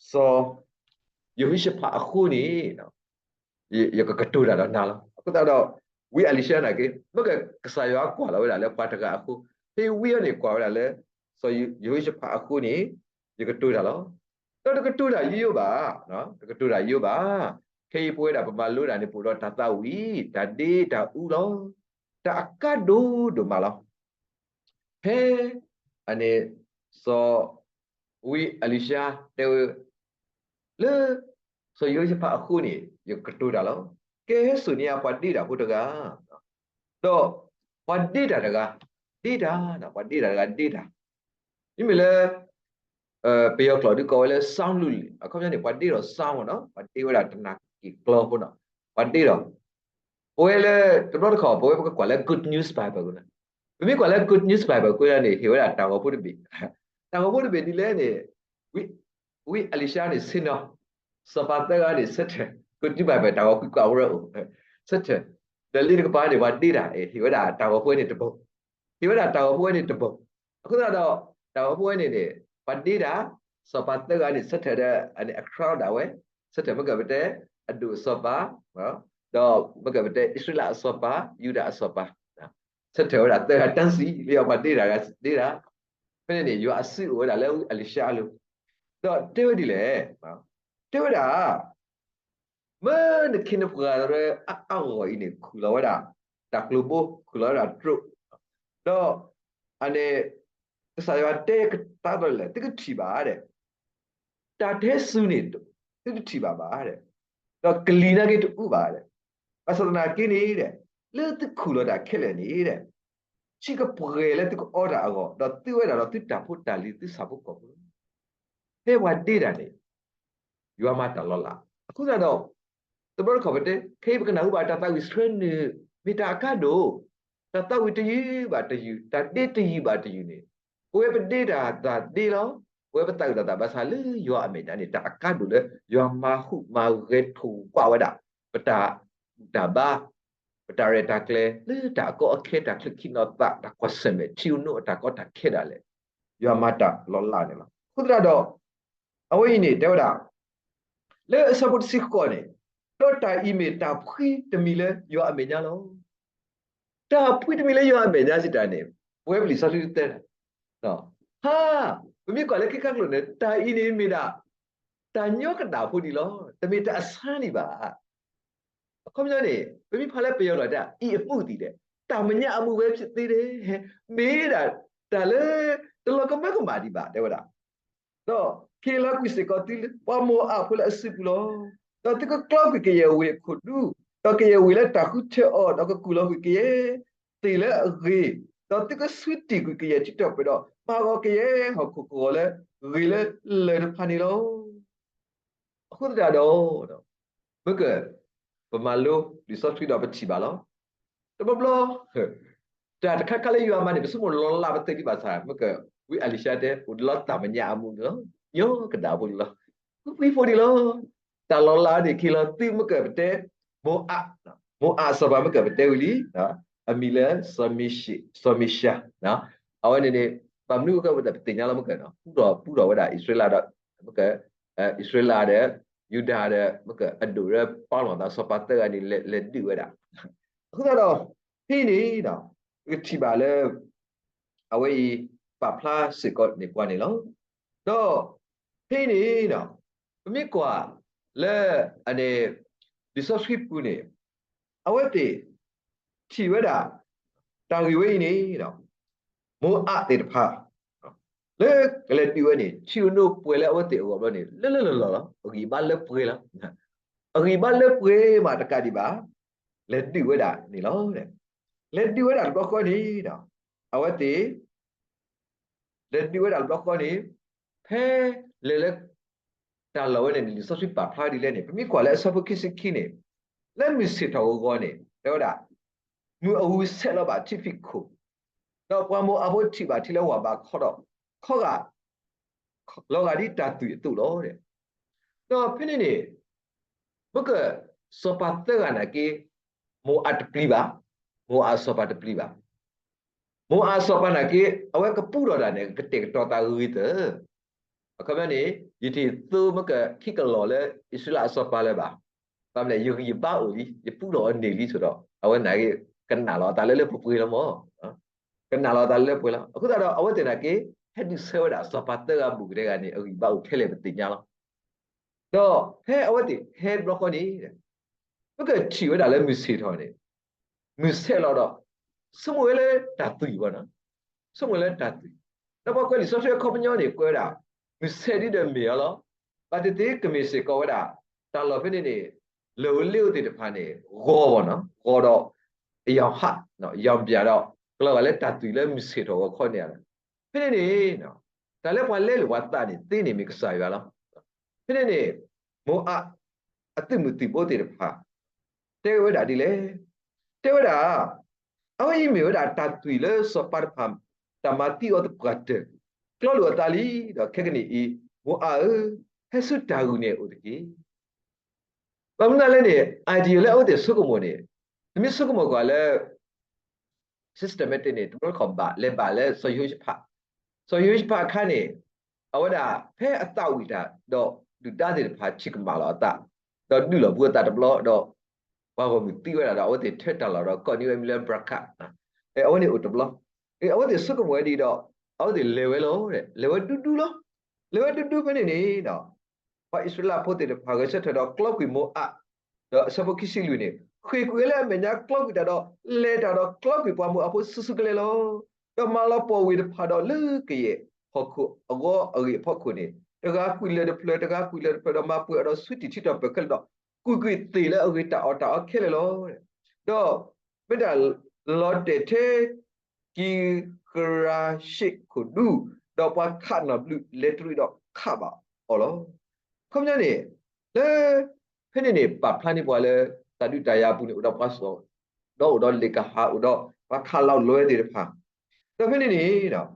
စီၤယဟိၤၡဖးအဃိန့ၣ် ယကကတိၤတၢ်ဒီးနၤလီၤ. အဃိသတးဒီး ဝံအ့လံၡါနာ်က့ မ့ၢ်ကကစၢ်ယွၤကွၢ်လီၤဝဲဒၣ်လၢပှၤတဂၤအဃိ, ဖဲဝံအံၤန့ၣ် ကွၢ်ဝဲဒၣ်လၢ စီၤယဟိၤၡဖးအဃိန့ၣ် ယကတိၤတၢ်လီၤ. ဒီးတကတိၤတၢ်ယိယိဘၣ်, တကတိၤတၢ်ယိယိဘၣ်. ခဲအံၤပဝဲဒၣ်ပမၤလိတၢ်န့ၣ် ပအိၣ်ဒီးတၢ်သးဝံၣ်, တၢ်ဒ့တၢ်အူလီၤ. တၢ်အကါဒိၣ်ဒိၣ်မးလီၤ. ဖဲ အန့ၣ် စီၤ ဝံအ့လံၡါတဲဝဲ လၢ စီၤယဟိၤၡဖးအဃိန့ၣ် ယကတိၤတၢ်လီၤ. ကဟဲစိာ်န့ၢ်ယၤပှၤဒ့တၢ်ဖိတဂၤ, ဒီး ပှၤဒ့တၢ်တဂၤ, ဒ့တၢ်, ပှၤဒ့တၢ်တဂၤဒ့တၢ်, မ့မ့ၢ်လၢ ပယီၤကျိာ်ဒုးကိးဝဲလၢ sound လံာ်လံာ်, အခီပညီန့ၣ် ပှၤဒ့ဒီး sound မ့ၢ်နီၤ, ပှၤဒ့ဝဲဒၣ်တနၢ်က့ၤကျီဖိနီၤ, ပှၤဒ့ဒီး ပဝဲလၢ တဘျီတခီၣ် ပဝဲပကကွၢ်လၢ Good News Bible န့ၣ်, ပမ့ၢ်ကွၢ်လၢ Good News Bible ကွဲးဒၣ်န့ၣ် ဟ့ၣ်ဝဲဒၣ်တၢ်ဂီၤဖိတဘ့ၣ်, တၢ်ဂီၤဖိတဘ့ၣ်ဒ်လဲၣ်န့ၣ် ဝံအ့လံၡါန့ၣ်ဆ့ၣ်နီၤ စီၤပၤသၢဂၤန့ၣ်ဆၢထၢၣ်, Good News Bible တၢ်ဂီၤကွံာ်ကွၢ်ဝဲအိၣ်, ဆၢထၢၣ်, ဒီးလ့တကပၤန့ၣ် ပှၤဒ့တၢ် ဟ့ၣ်ဝဲဒၣ်တၢ်ဂီၤဖိဝဲန့ၣ်တဘိ, ဟ့ၣ်ဝဲဒၣ်တၢ်ဂီၤဖိဝဲန့ၣ်တဘိ, အဃိသတးဒီး တၢ်ဂီၤဖိဝဲန့ၣ်န့ၣ် ပှၤဒ့တၢ်, စီၤပၤသၢဂၤန့ၣ်ဆၢထၢၣ်ဒီး အန့ၣ် အ crown ဒၣ်ဝဲ, ဆၢထၢၣ်မ့ၢ်ကပတဲ အဒိၣ်အစီၤပၤ, ဒီးမ့ၢ်ကပတဲ အံၣ်စရ့လးအစီၤပၤ, ယူဒၤအစီၤပၤ ဆၢထၢၣ်ဝဲဒၣ်သၢဂၤတၢ်စံး လၢယပှၤဒ့တၢ်ဂၤဒ့တၢ်, ဖဲန့ၣ်န့ၣ် ယွၤအစုအိၣ်ဝဲဒၣ်လၢဝံအ့လံၡါအလိၤ, ဒီးတဲဝဲဒ်လဲၣ်, တဲဝဲဒၣ် မ့ၢ်နခ့နပှၤအါအါဂီၢ်ဂီၢ်အံၤန့ၣ် ခူၣ်လီၤဝဲဒၣ် တၢ်ကျိၤဘိ ခူၣ်လီၤဝဲဒၣ်တြိး, ဒီး အန့ၣ် ကစၢ်ယွၤတဲကသးဒီးလဲၣ် သုကထံၣ်ဘၣ်ဒဲး တၢ်တဟဲစူၤန့ၣ် သုတထံၣ်ဘၣ်ဘၣ်ဒဲး, ဒီးကလံၤနာ်က့တအူဘၣ်ဒဲး, ဘၣ်ဆၣ်သနာ်က့န့ၣ်ဒဲး လၢသုခူၣ်လီၤတၢ်ခဲလၢာ်န့ၣ်ဒဲး ဆံးကပှဲၤလၢသုကအီတၢ်အဂီၢ် ဒီးသုဝဲဒၣ်ဒီးသုတၢ်ဖိတၢ်လံၤသုဆၣ်ဖိကီၢ်ဖိလီၤ. ဖဲပှၤဒ့တၢ်န့ၣ် ယွၤမၤတၢ်လီၤလး, အဃိသတးဒီး တဘျီတခီၣ်ပတဲ ခဲအံၤပကနၢ်ဟူဘၣ်တၢ်သးဝံၣ်ဆှၢနုာ် မ့ၢ်တၢ်အကါဒိၣ်, တၢ်သးဝံၣ်တယုၢ်ဘၣ်တယုၢ်, တၢ်ဒ့တယုၢ်ဘၣ်တယုၢ်န့ၣ် ပဝဲပဒ့တၢ်သးဒ့လီၤ, ပဝဲပသးဝံၣ်တၢ်သးဘၣ်ဆၣ်လၢယွၤအမဲာ်ညါန့ၣ် တၢ်အကါဒိၣ်လၢယွၤမၤဟူးမၤဂဲၤထီၣ်ဝဲဒၣ် ပတၢ်ဘူၣ်တၢ်ဘါ ပတၢ်ရဲၣ်တၢ်ကျဲၤ လၢတၢ်အကီအခဲ တၢ်ချၢခံနီၤသး တၢ်ကွၢ်ဆၢၣ်မဲာ် ထံဧိၤနိအတၢ်ကီတၢ်ခဲဒၣ်လဲာ် ယွၤမၤတၢ်လီၤလးန့ၣ်လီၤ. အဃိသတးဒီး အဝဲအံၤန့ၣ် တဲဝဲဒၣ် လၢအဆၢဖိတဆံဃိးန့ၣ်, ဒီးတၢ်အံၤမ့ၢ်တၢ်ဖှံတမံၤလၢယွၤအမဲာ်ညါလီၤ. တၢ်ဖှံတမံၤလၢယွၤအမဲာ်ညါစံးတၢ်န့ၣ် ပဝဲပလံာ်စီဆှံတတဲ, ဟါ, ပမ့ၢ်ကွၢ်လၢခံခါကျိၤန့ၣ် တၢ်အံၤန့ၣ်မ့ၢ်ဒၣ် တၢ်ညီကဒၣ်ဖိဒံးလီၤ. တမ့ၢ်တၢ်အဆါန့ၣ်ဘၣ်. အခီပညီန့ၣ် ပမ့ၢ်ဖးလၢပယီၤလီၤတၢ် အံၤအမူးသံးဒဲး တၢ်မညါအမူးဝဲဖျဲးသ့ဒဲး မ့ၢ်ဒၣ် တၢ်လၢ တလီၤကမၢကမၣ်ဒံးဘၣ် တဲဝဲဒၣ်. ဒီးက့ၤလီၤကွံာ်စ့ၢ်ကီးသုလၢ ပှၤမိၤအးဖိလၢအစုပူၤလီၤ. ဒီးသုကကျီကွံာ်ကယဲၢ်ဝ့ၢ်အခိၣ်ဒူ, ဒီးကယဲၢ်ဝ့ၢ်လၢတၢ်ဃုထၢအီၤ, ဒီးကကူၣ်လီၤကွံာ်ကယဲၢ်သ့ၣ်လၢအဂ့ၤ, ဒီးသုကဆူတံၢ်ကွံာ်ကယဲၢ်ထံတၢ်ပှဲၤဒီး မၤဂီၤကယဲၢ်ဟီၣ်ခိၣ်ကဝီၤလၢဂ့ၤလၢလၢၢ်တဖၣ်န့ၣ်လီၤ. အဃိသတးဒီး မ့ၢ်က ပမၤလိလံာ်စီဆှံဒီးပထံၣ်ဘၣ်လီၤ. တဘျီဘျီ တၢ်တခါခါလၢယွၤမၤန့ၣ် ပဆိကမိၣ်လီၤလးပသ့ဒံးဘၣ်ဆၣ် မ့ၢ်က ဝံအ့လံၡါတဲ အိၣ်ဒံးလီၤတၢ်မညါအမူးန့ၣ်လီၤ. ညီကဒၣ်ဖိဒံးလီၤ. ဃုပှံဖိဒံးလီၤ. တၢ်လီၤလးန့ၣ် က့ၤလီၤသုမ့ၢ်ကပတဲ မိၤအး, မိၤအးအစီၤပၤမ့ၢ်ကပတဲဝံၤလံ အမံၤလၢ စီၤမံၡါ, အဝဲန့ၣ်န့ၣ် ဘၣ်မနုၤအဃိပသ့ၣ်ညါလီၤမ့ၢ်က ပူထီၣ်ပူထီၣ်ဝဲဒၣ်အံၣ်စရ့လးဒီး မ့ၢ်က အံၣ်စရ့လးဒီး ယူဒၤဒီး မ့ၢ်ကအဒိၣ်လၢပီလီၤသး စီၤပၤသၢဂၤန့ၣ် လဲၤဒုးဝဲဒၣ်. အဃိသတးဒီး ဖဲအံၤန့ၣ် ပကထံၣ်ဘၣ်လၢ အဝဲအံၤ ပာ်ဖျါစ့ၢ်ကီးန့ၢ်ပှၤန့ၣ်လီၤ. ဒီးဖဲအံၤန့ၣ် ပမ့ၢ်ကွၢ်လၢ အန့ၣ် လံာ်စီဆှံပူၤန့ၣ် အဝဲသ့ၣ် ထံၣ်ဝဲဒၣ် တၢ်ဂ့ၢ်ဝဲအံၤန့ၣ် မိၤအးသ့ၣ်တဖၣ် လၢကလဲၤဒုးဝဲန့ၣ် ထံဧိၤနိပှဲၤလၢအဝဲသ့ၣ်အဂီၢ်ဘျီန့ၣ် လၢလၢလီၢ်လီၢ်လီၤ. အဂံၢ်ဘါလၢပှဲၤလီၤ. အဂံၢ်ဘါလၢပှဲၤမးတကးဒံးဘၣ် လဲၤဒုးဝဲဒၣ်န့ၣ်လီၤ. လဲၤဒုးဝဲဒၣ်တဘျီဃီန့ၣ် အဝဲသ့ၣ် လဲၤဒုးဝဲဒၣ်တဘျီဃီန့ၣ် ဖဲလဲၤလၢ တၢ်လီၢ်ဝဲန့ၣ်န့ၣ် လံာ်စီဆှံပာ်ဖျါဒ်လဲၣ်န့ၣ် ပမ့ၢ်ကွၢ်လၢအဆၢဖိခံဆံခံန့ၣ် လၢမုၢ်ဆ့ၣ်ထီၣ်ဂီၤဂီၤန့ၣ် တဲဝဲဒၣ် မုၢ်အဂုၤဆဲးလီၤဘၣ်ထံဖံးခိၣ်, ဒီးပှၤမိၤအးဖိထံၣ်ဘၣ်ထံလၢဝၢ်ဘးခီဒီး ခီဂာ် လီၤဂာ်ဒ်တၢ်သွံၣ်အသိးလီၤ. ဒီးဖဲန့ၣ်န့ၣ် မ့ၢ်က စီၤပၤသၢဂၤနာ်က့ မိၤအးတပျံၤဘၣ်, မိၤအးစီၤပၤတပျံၤဘၣ်. မိၤအးစီၤပၤနာ်က့ အဝဲကပူထီၣ်ဒၣ်န့ၣ် ကတဲာ်ကတီၤသးဂ့ၤသၢၣ်. အခီပညီန့ၣ် ယတသိမ့ၢ်ကခံကလီၤလၢအံၣ်စရ့လးအစီၤပၤလၢၤဘၣ်. ဘၣ်မနုၤလဲၣ် ယဂံၢ်ယဘါအိၣ်လံ, ယပူထီၣ်အီၤန့ၢ်လံဆိးဒီး အဝဲနာ်က့ ကနၣ်လီၤအသးလၢလၢပှဲၤပှဲၤလီၤမး. ကနၣ်လီၤအသးလၢလၢပှဲၤပှဲၤလီၤ. အဃိသတးဒီး အဝဲသ့ၣ်နာ်က့ ဟဲဒုးဆၢဝဲဒၣ်စီၤပၤသၢဂၤဘူးကတဲဂၤန့ၣ် အဂံၢ်ဘါအိၣ်ခဲလၢာ်ပသ့ၣ်ညါလီၤ. ဒီးဖဲအဝဲသ့ၣ်ဟဲတဘျီဃီန့ၣ် မ့ၢ်ကထံၣ်ဝဲဒၣ်လၢမုၢ်ဆ့ၣ်ထီၣ်န့ၣ် မုၢ်ဆဲးလီၤဒီး ဆိကမိၣ်ဝဲလၢတၢ်သွံၣ်ဘၣ်နီၤ, ဆိကမိၣ်လၢတၢ်သွံၣ်, ဒီးပှၤကွဲးလံာ်စီဆှံအခီပညီန့ၣ် ကွဲးဝဲဒၣ် မုၢ်ဆဲးဒ်ဒီးမ့ၢ်အီၤလီၤ. ဘၣ်သ့ၣ်သ့ၣ်ကမ့ၢ်စ့ၢ်ကီးဝဲဒၣ် တၢ်လီၢ်ဖဲန့ၣ်န့ၣ် လၢၢ်ဧိၤလ့ဧိၤသ့ၣ်တဖၣ်န့ၣ် ဂီၤဘၣ်နီၤ, ဂီၤဒီး အရောင်ဟ ရောင်ပြန်ဒီး ကလီၤဂာ်လၢတၢ်သွံၣ်လၢမုၢ်ဆ့ၣ်ထီၣ်ဂီၤခီန့ၣ်ဧါ. ဖဲန့ၣ်န့ၣ် တၢ်လၢပှၤလဲလိာ်ပှၤသးန့ၣ် သ့န့ၢ်မ့ၢ်ကစၢ်ယွၤလီၤ. ဖဲန့ၣ်န့ၣ် မိၤအး အသုးမုၢ်သံၣ်ဘိသ့ၣ်တဖၣ် တဲဝဲဒၣ်ဒ်လဲၣ်, တဲဝဲဒၣ် အဝဲအံၤမ့ၢ်ဝဲဒၣ်တၢ်သွံၣ်လၢစီၤပၤတဖၣ် တၢ်မၤသံအီၤသပှၢ်တၢၢ် ကျီလိာ်အသးလံ, ဒီးခဲကနံၣ်အံၤ မိၤအးဧၢ, ဟဲဆူတၢ်ဂုၤန့ၣ်အိၣ်တက့ၢ်. ဘၣ်မနုၤလဲၣ်န့ၣ် idea လၢအဝဲသ့ၣ်ဆိကမိၣ်န့ၣ် နမ့ၢ်ဆိကမိၣ်ကွၢ်လၢ systematic န့ၣ် တဘျီတခီၣ်ဘၣ် လဲၤဘၣ်လၢစီၤယဟိၤၡဖး, စီၤယဟိၤၡဖးအခါန့ၣ် အဝဲဒၣ်ဖဲအသးဝံၣ်တၢ်ဒီး ဒုၣ်ဒါသ့ၣ်တဖၣ်ထံၣ်ကမၣ်လီၤအသး, ဒီးဒုးလီၤဘူးအသးတဘျီဒီး ပှၤဂီၢ်မုၢ်သံဝဲဒၣ်ဒီး အဝဲသ့ၣ်ထၢတၢ်လီၢ်ဒီး ကိးန့ၢ်ဝဲမံၤလၢ ဘြၤခး, အဝဲန့ၣ်အိၣ်တဘျီ, အဝဲသ့ၣ်ဆိကမိၣ်ဝဲဒ်ဒီး အဝဲသ့ၣ်လဲၤဝဲလီၤ, လဲၤဝဲဒူဒူလီၤ. လဲၤဝဲဒူဒူဖဲန့ၣ်န့ၣ် ပှၤအံၣ်စရ့လးဖိသ့ၣ်တဖၣ် ဂဲၤဆၢထၢၣ်ဒီးကျီကွံာ်မိၤအး, ဒီးအဆၢဖိခံဆံလွံၢ်န့ၣ် ဃ့ၢ်ကွံာ်ဝဲလၢအမဲာ်ညါကျီကွံာ်တၢ်ဒီး လဲၤတၢ်ဒီးကျီကွံာ်ပှၤမိၤအးဖိစုာ်စုကလဲာ်လီၤ. ဒီးမၤလီၤပှီၢ်ဝ့ၢ်တဖၣ်ဒီးလၢကယဲၢ်ဟီၣ်ခိၣ်အဂီၤအဂ့ၢ်အဖီခိၣ်န့ၣ် တဂၤကွံာ်လၢၢ်တဖျၢၣ် တဂၤကွံာ်လၢၢ်တဖျၢၣ် ဒီးမၤပှဲၤအီၤဒီး ဆူထံၣ်ထံထီၣ်ပၢၢ်ခဲလၢာ်ဒီး ကွံာ်ကွံာ်သ့ၣ်လၢအဂ့ၤတၢ်အီၣ်တၢ်အီခဲလၢာ်လီၤ. ဒီးမ့ၢ်တၢ်လီၤတဲာ်ထဲ ကံၤဃရၤၡ့ၣ်ခိၣ်ဒူ ဒီးပှၤခးနီၣ်ဘျုးလဲၤတရံးဒီးခးဘၣ်အီၤလီၤ. အခီပညီန့ၣ် လၢ ဖဲန့ၣ်န့ၣ် ပာ်ဖျါန့ၢ်ပှၤလၢ တၢ်ဒုးတၢ်ယၤအပူၤန့ၣ် အိၣ်ဒီးပှၤစီၣ်, ဒီးအိၣ်ဒီးလ့ၣ်ကဟၣ် အိၣ်ဒီးပှၤခးလီၤလွဲသ့ၣ်တဖၣ်, ဒီးဖဲန့ၣ်န့ၣ်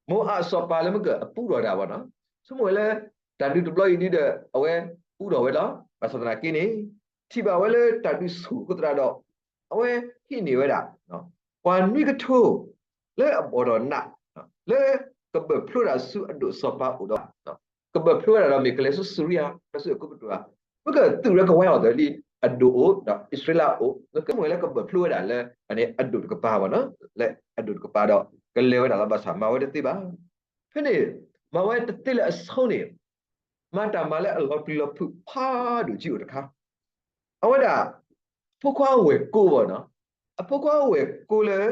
မိၤအးစီၤပၤလၢမ့ၢ်ကအပူထီၣ်တၢ်ဘၣ်နီၤ, ဆိကမိၣ်ဝဲလၢ တၢ်ဒုးတဘျီအံၤဒ်ဒီး အဝဲပူထီၣ်ဝဲလီၤ. ဘၣ်ဆၣ်သနာ်က့န့ၣ် ထံၣ်ဘၣ်ဝဲလၢတၢ်ဒုးဆူၣ်အဃိသတးဒီး အဝဲဟံးန့ၢ်ဝဲဒၣ် ပှၤနွံကထိ လၢအဘီၣ်ဒီးနး လၢကဘၢၣ်ဖျိဝဲဒၣ်ဆူအဒိၣ်စီၤပၤအိၣ်ဒီး ကဘၢၣ်ဖျိဝဲဒၣ်ဒီးမ့ၢ်ကလဲၤဆူစူရံယါ ဒီးဆူအကူပတူးဧါ, မ့ၢ်ကသုးရဲၣ်ကဝါအီၤသၢလံ အဒိၣ်အိၣ် ဒီးအံၣ်စရ့လးအိၣ် ကမ့ၢ်လၢကဘၢၣ်ဖျိဝဲဒၣ်လၢ အဒိၣ်တကပၤဘၣ်နီၤ, လၢအဒိၣ်တကပၤဒီး ကလဲၤဝဲဒၣ်လီၤ ဘၣ်ဆၣ်မၤဝဲတသ့ဘၣ်. ဖဲန့ၣ် မၤဝဲတသ့လၢအဆိန့ၣ် မၤတၢ်မၤလၢအလီၤပျံၤလီၤဖုးဖးဒိၣ်ကံအိၣ်တခါ အဝဲဒၣ် အဖိခွါဝဲၢ်ကိဘၣ်နီၤ, အဖိခွါဝဲၢ်ကိလၢ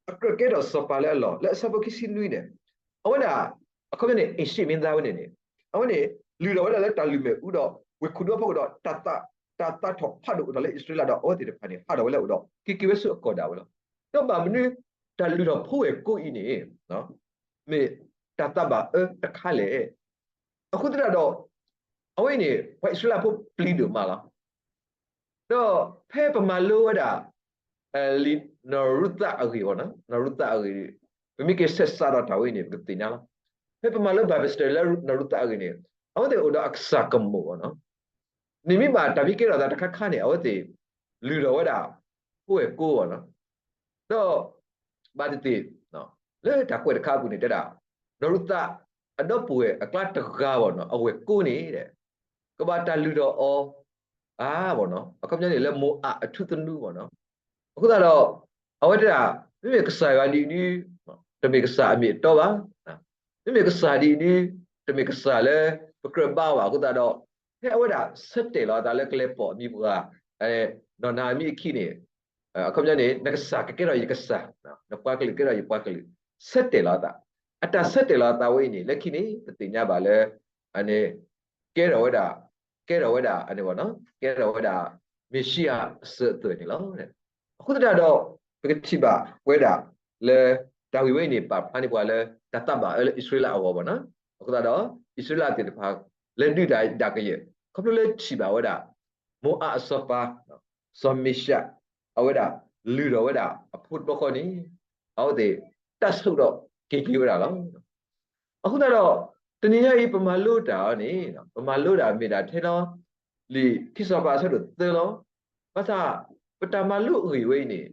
အကြၢးကဲထီၣ်စီၤပၤလၢအလီၢ် လၢအဆၢဖိခံဆံနွံန့ၣ် အဝဲဒၣ် အခီပညီန့ၣ် အ့ၣ်ၡံၣ်မ့ၢ်သါဝဲန့ၣ်န့ၣ် အဝဲန့ၣ် လုၢ်ထီၣ်ဝဲဒၣ်လၢတၢ်လုၢ်မဲာ်အူဒီး ဝ့ၢ်ခိၣ်ဒူအဖီခိၣ်ဒီး တၢ်သးထီၣ်ဖးဒိၣ်အိၣ်ထီၣ်လၢအံၣ်စရ့လးဒီး အဝဲသ့ၣ်တဖၣ်န့ၣ် ဟးထီၣ်ဝဲလၢအအိၣ်ဒီး က့ၤက့ၤဝဲဆူအကီၢ်ဒၣ်ဝဲလီၤ. ဒီးဘၣ်မနုၤ တၢ်လုၢ်ထီၣ်ဖိဝဲၢ်ကိအံၤန့ၣ် မ့ၢ်တၢ်သးဘၣ်အၢတခါလဲၣ်. အဃိသတးဒီး အဝဲအံၤန့ၣ် ပှၤအံၣ်စရ့လးဖိပျံၤဒိၣ်မးလီၤ. ဒီးဖဲပမၤလိဝဲဒၣ် လံာ်နီၢ်ရူၤသးအဂ့ၢ်ဘၣ်နီၤ, နီၢ်ရူၤသးအဂ့ၢ် ပမ့ၢ်က့ၤဆဲးစးဒီးတၢ်ဝဲအံၤန့ၣ် ပကသ့ၣ်ညါလီၤ. ဖဲပမၤလိ Bible study လၢနီၢ်ရူၤသးအဂ့ၢ်န့ၣ် အဝဲသ့ၣ်အိၣ်ဒီးအကစၢ်ကမီၤဘၣ်နီၤ. န့ၣ်မ့ၢ်ဘၣ်တၢ်မ့ၢ်ကဲထီၣ်သးတခါခါန့ၣ် အဝဲသ့ၣ် လုၢ်ထီၣ်ဝဲဒၣ် ဖိဝဲၢ်ကိဘၣ်နီၤ. ဒီး ဘၣ်သ့ၣ်သ့ၣ် လၢတၢ်ကွဲးတခါအပူၤန့ၣ် တဲဒၣ် နီၢ်ရူၤသး အဒီပုၢ်ဝဲၢ်အကျါတဂၤဘၣ်နီၤ အဝဲၢ်ကိန့ၣ် ကဘၣ်တၢ်လုၢ်ထီၣ်အီၤ အါဘၣ်နီၤ, အခီပညီန့ၣ်လၢမိၤအးအထူသနူဘၣ်နီၤ. အဃိသတးဒီး အဝဲတဲဒၣ် မ့မ့ၢ်ကစၢ်ယွၤဒ်အံၤဒု တမ့ၢ်ကစၢ်အမ့ၢ်အတီဘၣ်. မ့မ့ၢ်ကစၢ်ဒ်အံၤဒု တမ့ၢ်ကစၢ်လၢပကြၢးဘါဘၣ်အဃိသတးဒီး ဖဲအဝဲဒၣ်ဆၢတဲာ်လီၤအသးလၢကလဲၤပိာ်အမံၤပှၢ် နီၢ်နၤအမံၤအခံန့ၣ် အခီပညီန့ၣ် နကစၢ်ကကဲထီၣ်ယကစၢ်, နပှၤကလုာ်ကကဲထီၣ်ယပှၤကလုာ်, ဆၢတဲာ်လီၤအသး. အတၢ်ဆၢတဲာ်လီၤအသးဝဲအံၤန့ၣ် လၢခံန့ၣ် ပသ့ၣ်ညါဘၣ်လၢ အန့ၣ် ကဲထီၣ်ဝဲဒၣ်, ကဲထီၣ်ဝဲဒၣ်အန့ၣ်ဘၣ်နီၤ, ကဲထီၣ်ဝဲဒၣ် မ့ၤၡံအၤအစၢၤအသွဲၣ်န့ၣ်လီၤ. အဃိသတးဒီး ပကထံၣ်ဘၣ်ဝဲဒၣ်လၢ တၢ်ဂ့ၢ်ဝဲအံၤန့ၣ် ပာ်ဖျါန့ၢ်ပှၤလၢတၢ်သးဘၣ်အၢလၢအံၣ်စရ့လးအဂီၢ်ဘၣ်နီၤ. အဃိသတးဒီး အံၣ်စရ့လးသ့ၣ်တဖၣ် လဲၤဒုးတၢ်ဒၣ်ကယဲၢ် ခီဖျိလၢထံၣ်ဘၣ်ဝဲဒၣ် မိၤအးအစီၤပၤ စီၤမ့ၡး အဝဲဒၣ်လုၢ်ထီၣ်ဝဲဒၣ်အဖိတဘျီဃီန့ၣ် အဝဲသ့ၣ်တၢ်ဆိၣ်ဒီးက့ၤက့ၤဝဲဒၣ်လီၤ. အဃိသတးဒီး တနံၤညါအံၤ ပမၤလိတၢ်အီၤန့ၣ် ပမၤလိတၢ်မ့ၢ်ဒၣ်ထဲလီၤ လံာ်ခံစီၤပၤအဆၢဒိၣ်သၢလီၤ. ဘၣ်ဆၣ် ပတၢ်မၤလိအဂ့ၢ်ဝဲအံၤန့ၣ်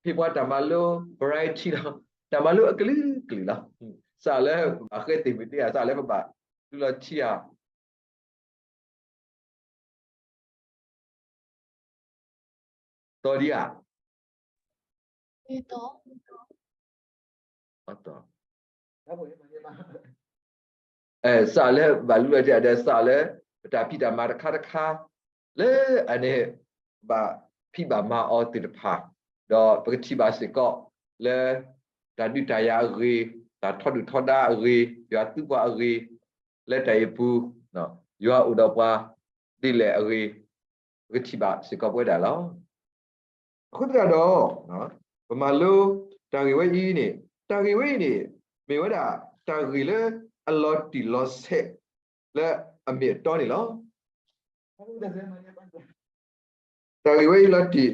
ဟ့ၣ်ပှၤတၢ်မၤလိ variety လီၤ. တၢ်မၤလိအကလုာ်ကလုာ်လီၤ. စးလၢပဘၣ်ဃဲသ့ၣ်မုၢ်တ့ဧါ, စးလၢပဘၣ်တူၢ်လီၤထံဧါ သီဒံဧါ, စးလၢဘၣ်လူလီၤတံၢ်ဒီး စးလၢ ပတၢ်ဖံးတၢ်မၤတခါတခါ လၢအန့ၣ် ဘၣ်ဖံးဘၣ်မၤအီၤသ့ၣ်တဖၣ်, ဒီးပကထံၣ်ဘၣ်စ့ၢ်ကီးလၢ တၢ်ဒုးတၢ်ယၤအဂ့ၢ်, တၢ်ထီဒုၣ်ထီဒါအဂ့ၢ်, ယွၤသူပှၤအဂ့ၢ်, လၢတၢ်အံၤပူၤ ယွၤအိၣ်ဒီးပှၤဒ်လဲၣ်အဂ့ၢ် ပကထံၣ်ဘၣ်စ့ၢ်ကီးပဝဲဒၣ်လီၤ. အဃိသတးဒီး ပမၤလိတၢ်ဂ့ၢ်ဝဲအံၤန့ၣ်, တၢ်ဂ့ၢ်ဝဲအံၤန့ၣ် မ့ၢ်ဝဲဒၣ်တၢ်ဂ့ၢ်လၢအလီၤတံၢ်လီၤဆဲး လၢအမ့ၢ်အတီန့ၣ်လီၤ. တၢ်ဂ့ၢ်ဝဲအံၤလီၤတံၢ်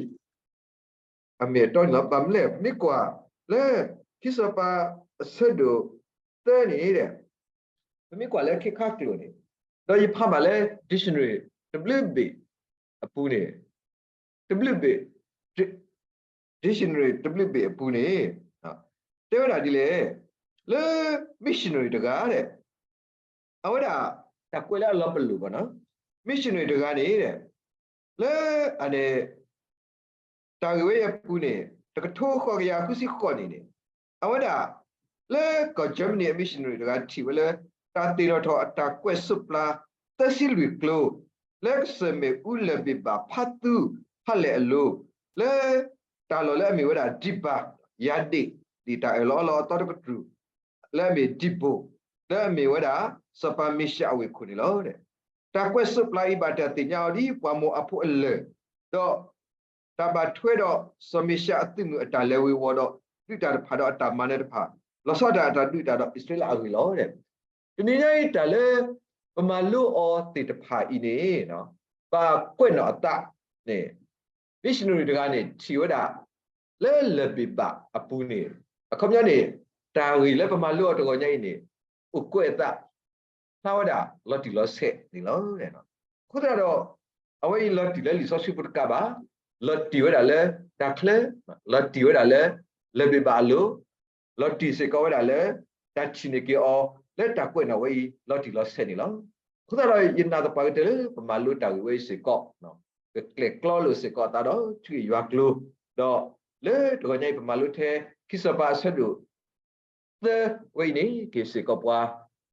အမ့ၢ်အတီန့ၣ်လီၤ. ဘၣ်မနုၤလဲၣ်, ပမ့ၢ်ကွၢ်လၢ ခံစီၤပၤအဆၢဒိၣ်သၢန့ၣ် ပမ့ၢ်ကွၢ်လၢခဲခါကျိာ်န့ၣ်, ဒီးယဖးဘၣ်လၢ dictionary တဘျုးဘ့ၣ်အပူၤန့ၣ်, တဘျုးဘ့ၣ် dictionary တဘျုးဘ့ၣ်အပူၤန့ၣ် တဲဝဲဒၣ်ဒ်လဲၣ်, လၢ missionary တဂၤဒီး အဝဲဒၣ် တၢ်ကွဲးလၢအလီၤပလိာ်ဘၣ်နီၤ, missionary တဂၤန့ၣ် လၢအန့ၣ် တၢ်ဂ့ၢ်ဝဲအံၤအပူၤန့ၣ် တကထိဃိးကယၤဃုဆံဃိးနံၣ်န့ၣ် အဝဲဒၣ် လၢကီၢ် Germany အ missionary တဂၤထံၣ်ဝဲလၢ တၢ်သ့ၣ်နီၣ်ထီၣ်အတၢ်ကွဲးစိးပျၤ သၢဆံလွံၢ်ကျိၤ လၢကစၢၢ်မ့ၣ်အူလၢၢ်ဘ့ၣ်ဘၣ်ဖးသူဖးလဲၢ်အလိၤ လၢ တၢ်လီၢ်လၢအမ့ၢ်ဝဲဒၣ် ဒံးဘၣ် ယၤဒ့ၣ် ဒ်တၢ်အၢၣ်လီၤအီလီၤအသီတကတြူၢ် လၢအမ့ၢ်ဒံးဘိၣ် လၢအမ့ၢ်ဝဲဒၣ် စီၤပၤမ့ၡးအဝ့ၢ်ခိၣ်န့ၣ်လီၤ. တၢ်ကွဲးစိးပျၤအံၤဘၣ်တၢ်သ့ၣ်ညါအီၤဒ်ပှၤမိၢ်အဖိအလၢၢ်, ဒီး တၢ်ဘၣ်ထွဲဒီး စီၤမ့ၡးအသုးမုၢ်အတၢ်လဲၤဝ့ၤဝီၤဒီး ဒုးတၢ်တဖၣ်ဒီးအတၢ်မၤနၢၤတဖၣ်, လီၤဆီဒၣ်တၢ်ဒုးတၢ်ဒီးအံၣ်စရ့လးအဂ့ၢ်လီၤ. တနံၤညါအံၤတၢ်လၢ ပမၤလိအီၤသ့ၣ်တဖၣ်အံၤန့ၣ် ဘၣ်ကွဲးနီၣ်အသးန့ၣ် missionary တဂၤန့ၣ် ထံၣ်ဝဲဒၣ် လၢလၢၢ်ဘ့ၣ်ဘၣ်အပူၤန့ၣ် အခီပညီန့ၣ် တၢ်ဂ့ၢ်လၢပမၤလိအီၤတဂီၤညါအံၤန့ၣ် အိၣ်ကွဲးအသး ဖျါဝဲဒၣ်လီၤတံၢ်လီၤဆဲးန့ၣ်လီၤ. အဃိသတးဒီး အဝဲအံၤလီၤတံၢ်လၢလံာ်စီဆှံဖိတကးဘၣ်, လီၤတံၢ်ဝဲဒၣ်လၢတၢ်ချၢ, လီၤတံၢ်ဝဲဒၣ်လၢ လၢၢ်ဘ့ၣ်ဘၣ်အလိၤ, လီၤတံၢ်စ့ၢ်ကီးဝဲဒၣ်လၢ တၢ်ထံၣ်န့ၢ်က့ၤအီၤ လၢတၢ်ကွဲးနီၣ်ဝဲအံၤ လီၤတံၢ်လီၤဆဲးန့ၣ်လီၤ. အဃိသတးဒီး ယနာ်သပှၢ်ကတၢၢ်လၢ ပမၤလိတၢ်ဂ့ၢ်ဝဲအံၤစ့ၢ်ကီး ကကျဲးကျီလိာ်စ့ၢ်ကီးအသးဒီး ထံဂ့ၢ်ယွၤကျိၤ, ဒီးလၢတဂီၤညါအံၤ ပမၤလိထဲ ခံစီၤပၤအဆၢဒိၣ် သၢဝဲအံၤန့ၣ် က့ၤစ့ၢ်ကီးပှၤ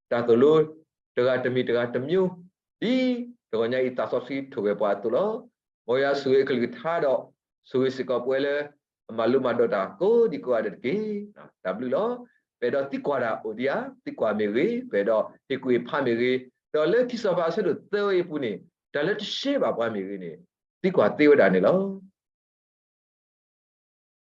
တၢ်သိၣ်လိ တဂၤတမံၤတဂၤတမျိုး ဒ်တဂီၤညါအံၤ သးစီဆှံထိၣ်ဂဲၤပှၤအသိးလီၤ. မ်ယွၤဆိၣ်ဂ့ၤအကလုၢ်ကထါဒီး ဆိၣ်ဂ့ၤစ့ၢ်ကီးပဝဲလၢ အမၤလိမၤဒိးတၢ်ကိးဒံကိးဂၤဒဲးတက့ၢ်. တၢ်ဘျုးလီၤ. ပအဲၣ်ဒိးသံကွၢ်တၢ်အိၣ်ဒံးဧါ, သံကွၢ်မ့ၢ်ဂ့ၤ, ပအဲၣ်ဒိးဟ့ၣ်ကူၣ်ဟ့ၣ်ဖးမ့ၢ်ဂ့ၤ, ဒီးလၢခံစီၤပၤအဆၢဒိၣ်သၢဝဲအံၤအပူၤန့ၣ် တၢ်လၢတရှဲဘၣ်ပှၤမ့ၢ်ဂ့ၤန့ၣ် သံကွၢ်သ့ဝဲဒၣ်န့ၣ်လီၤ.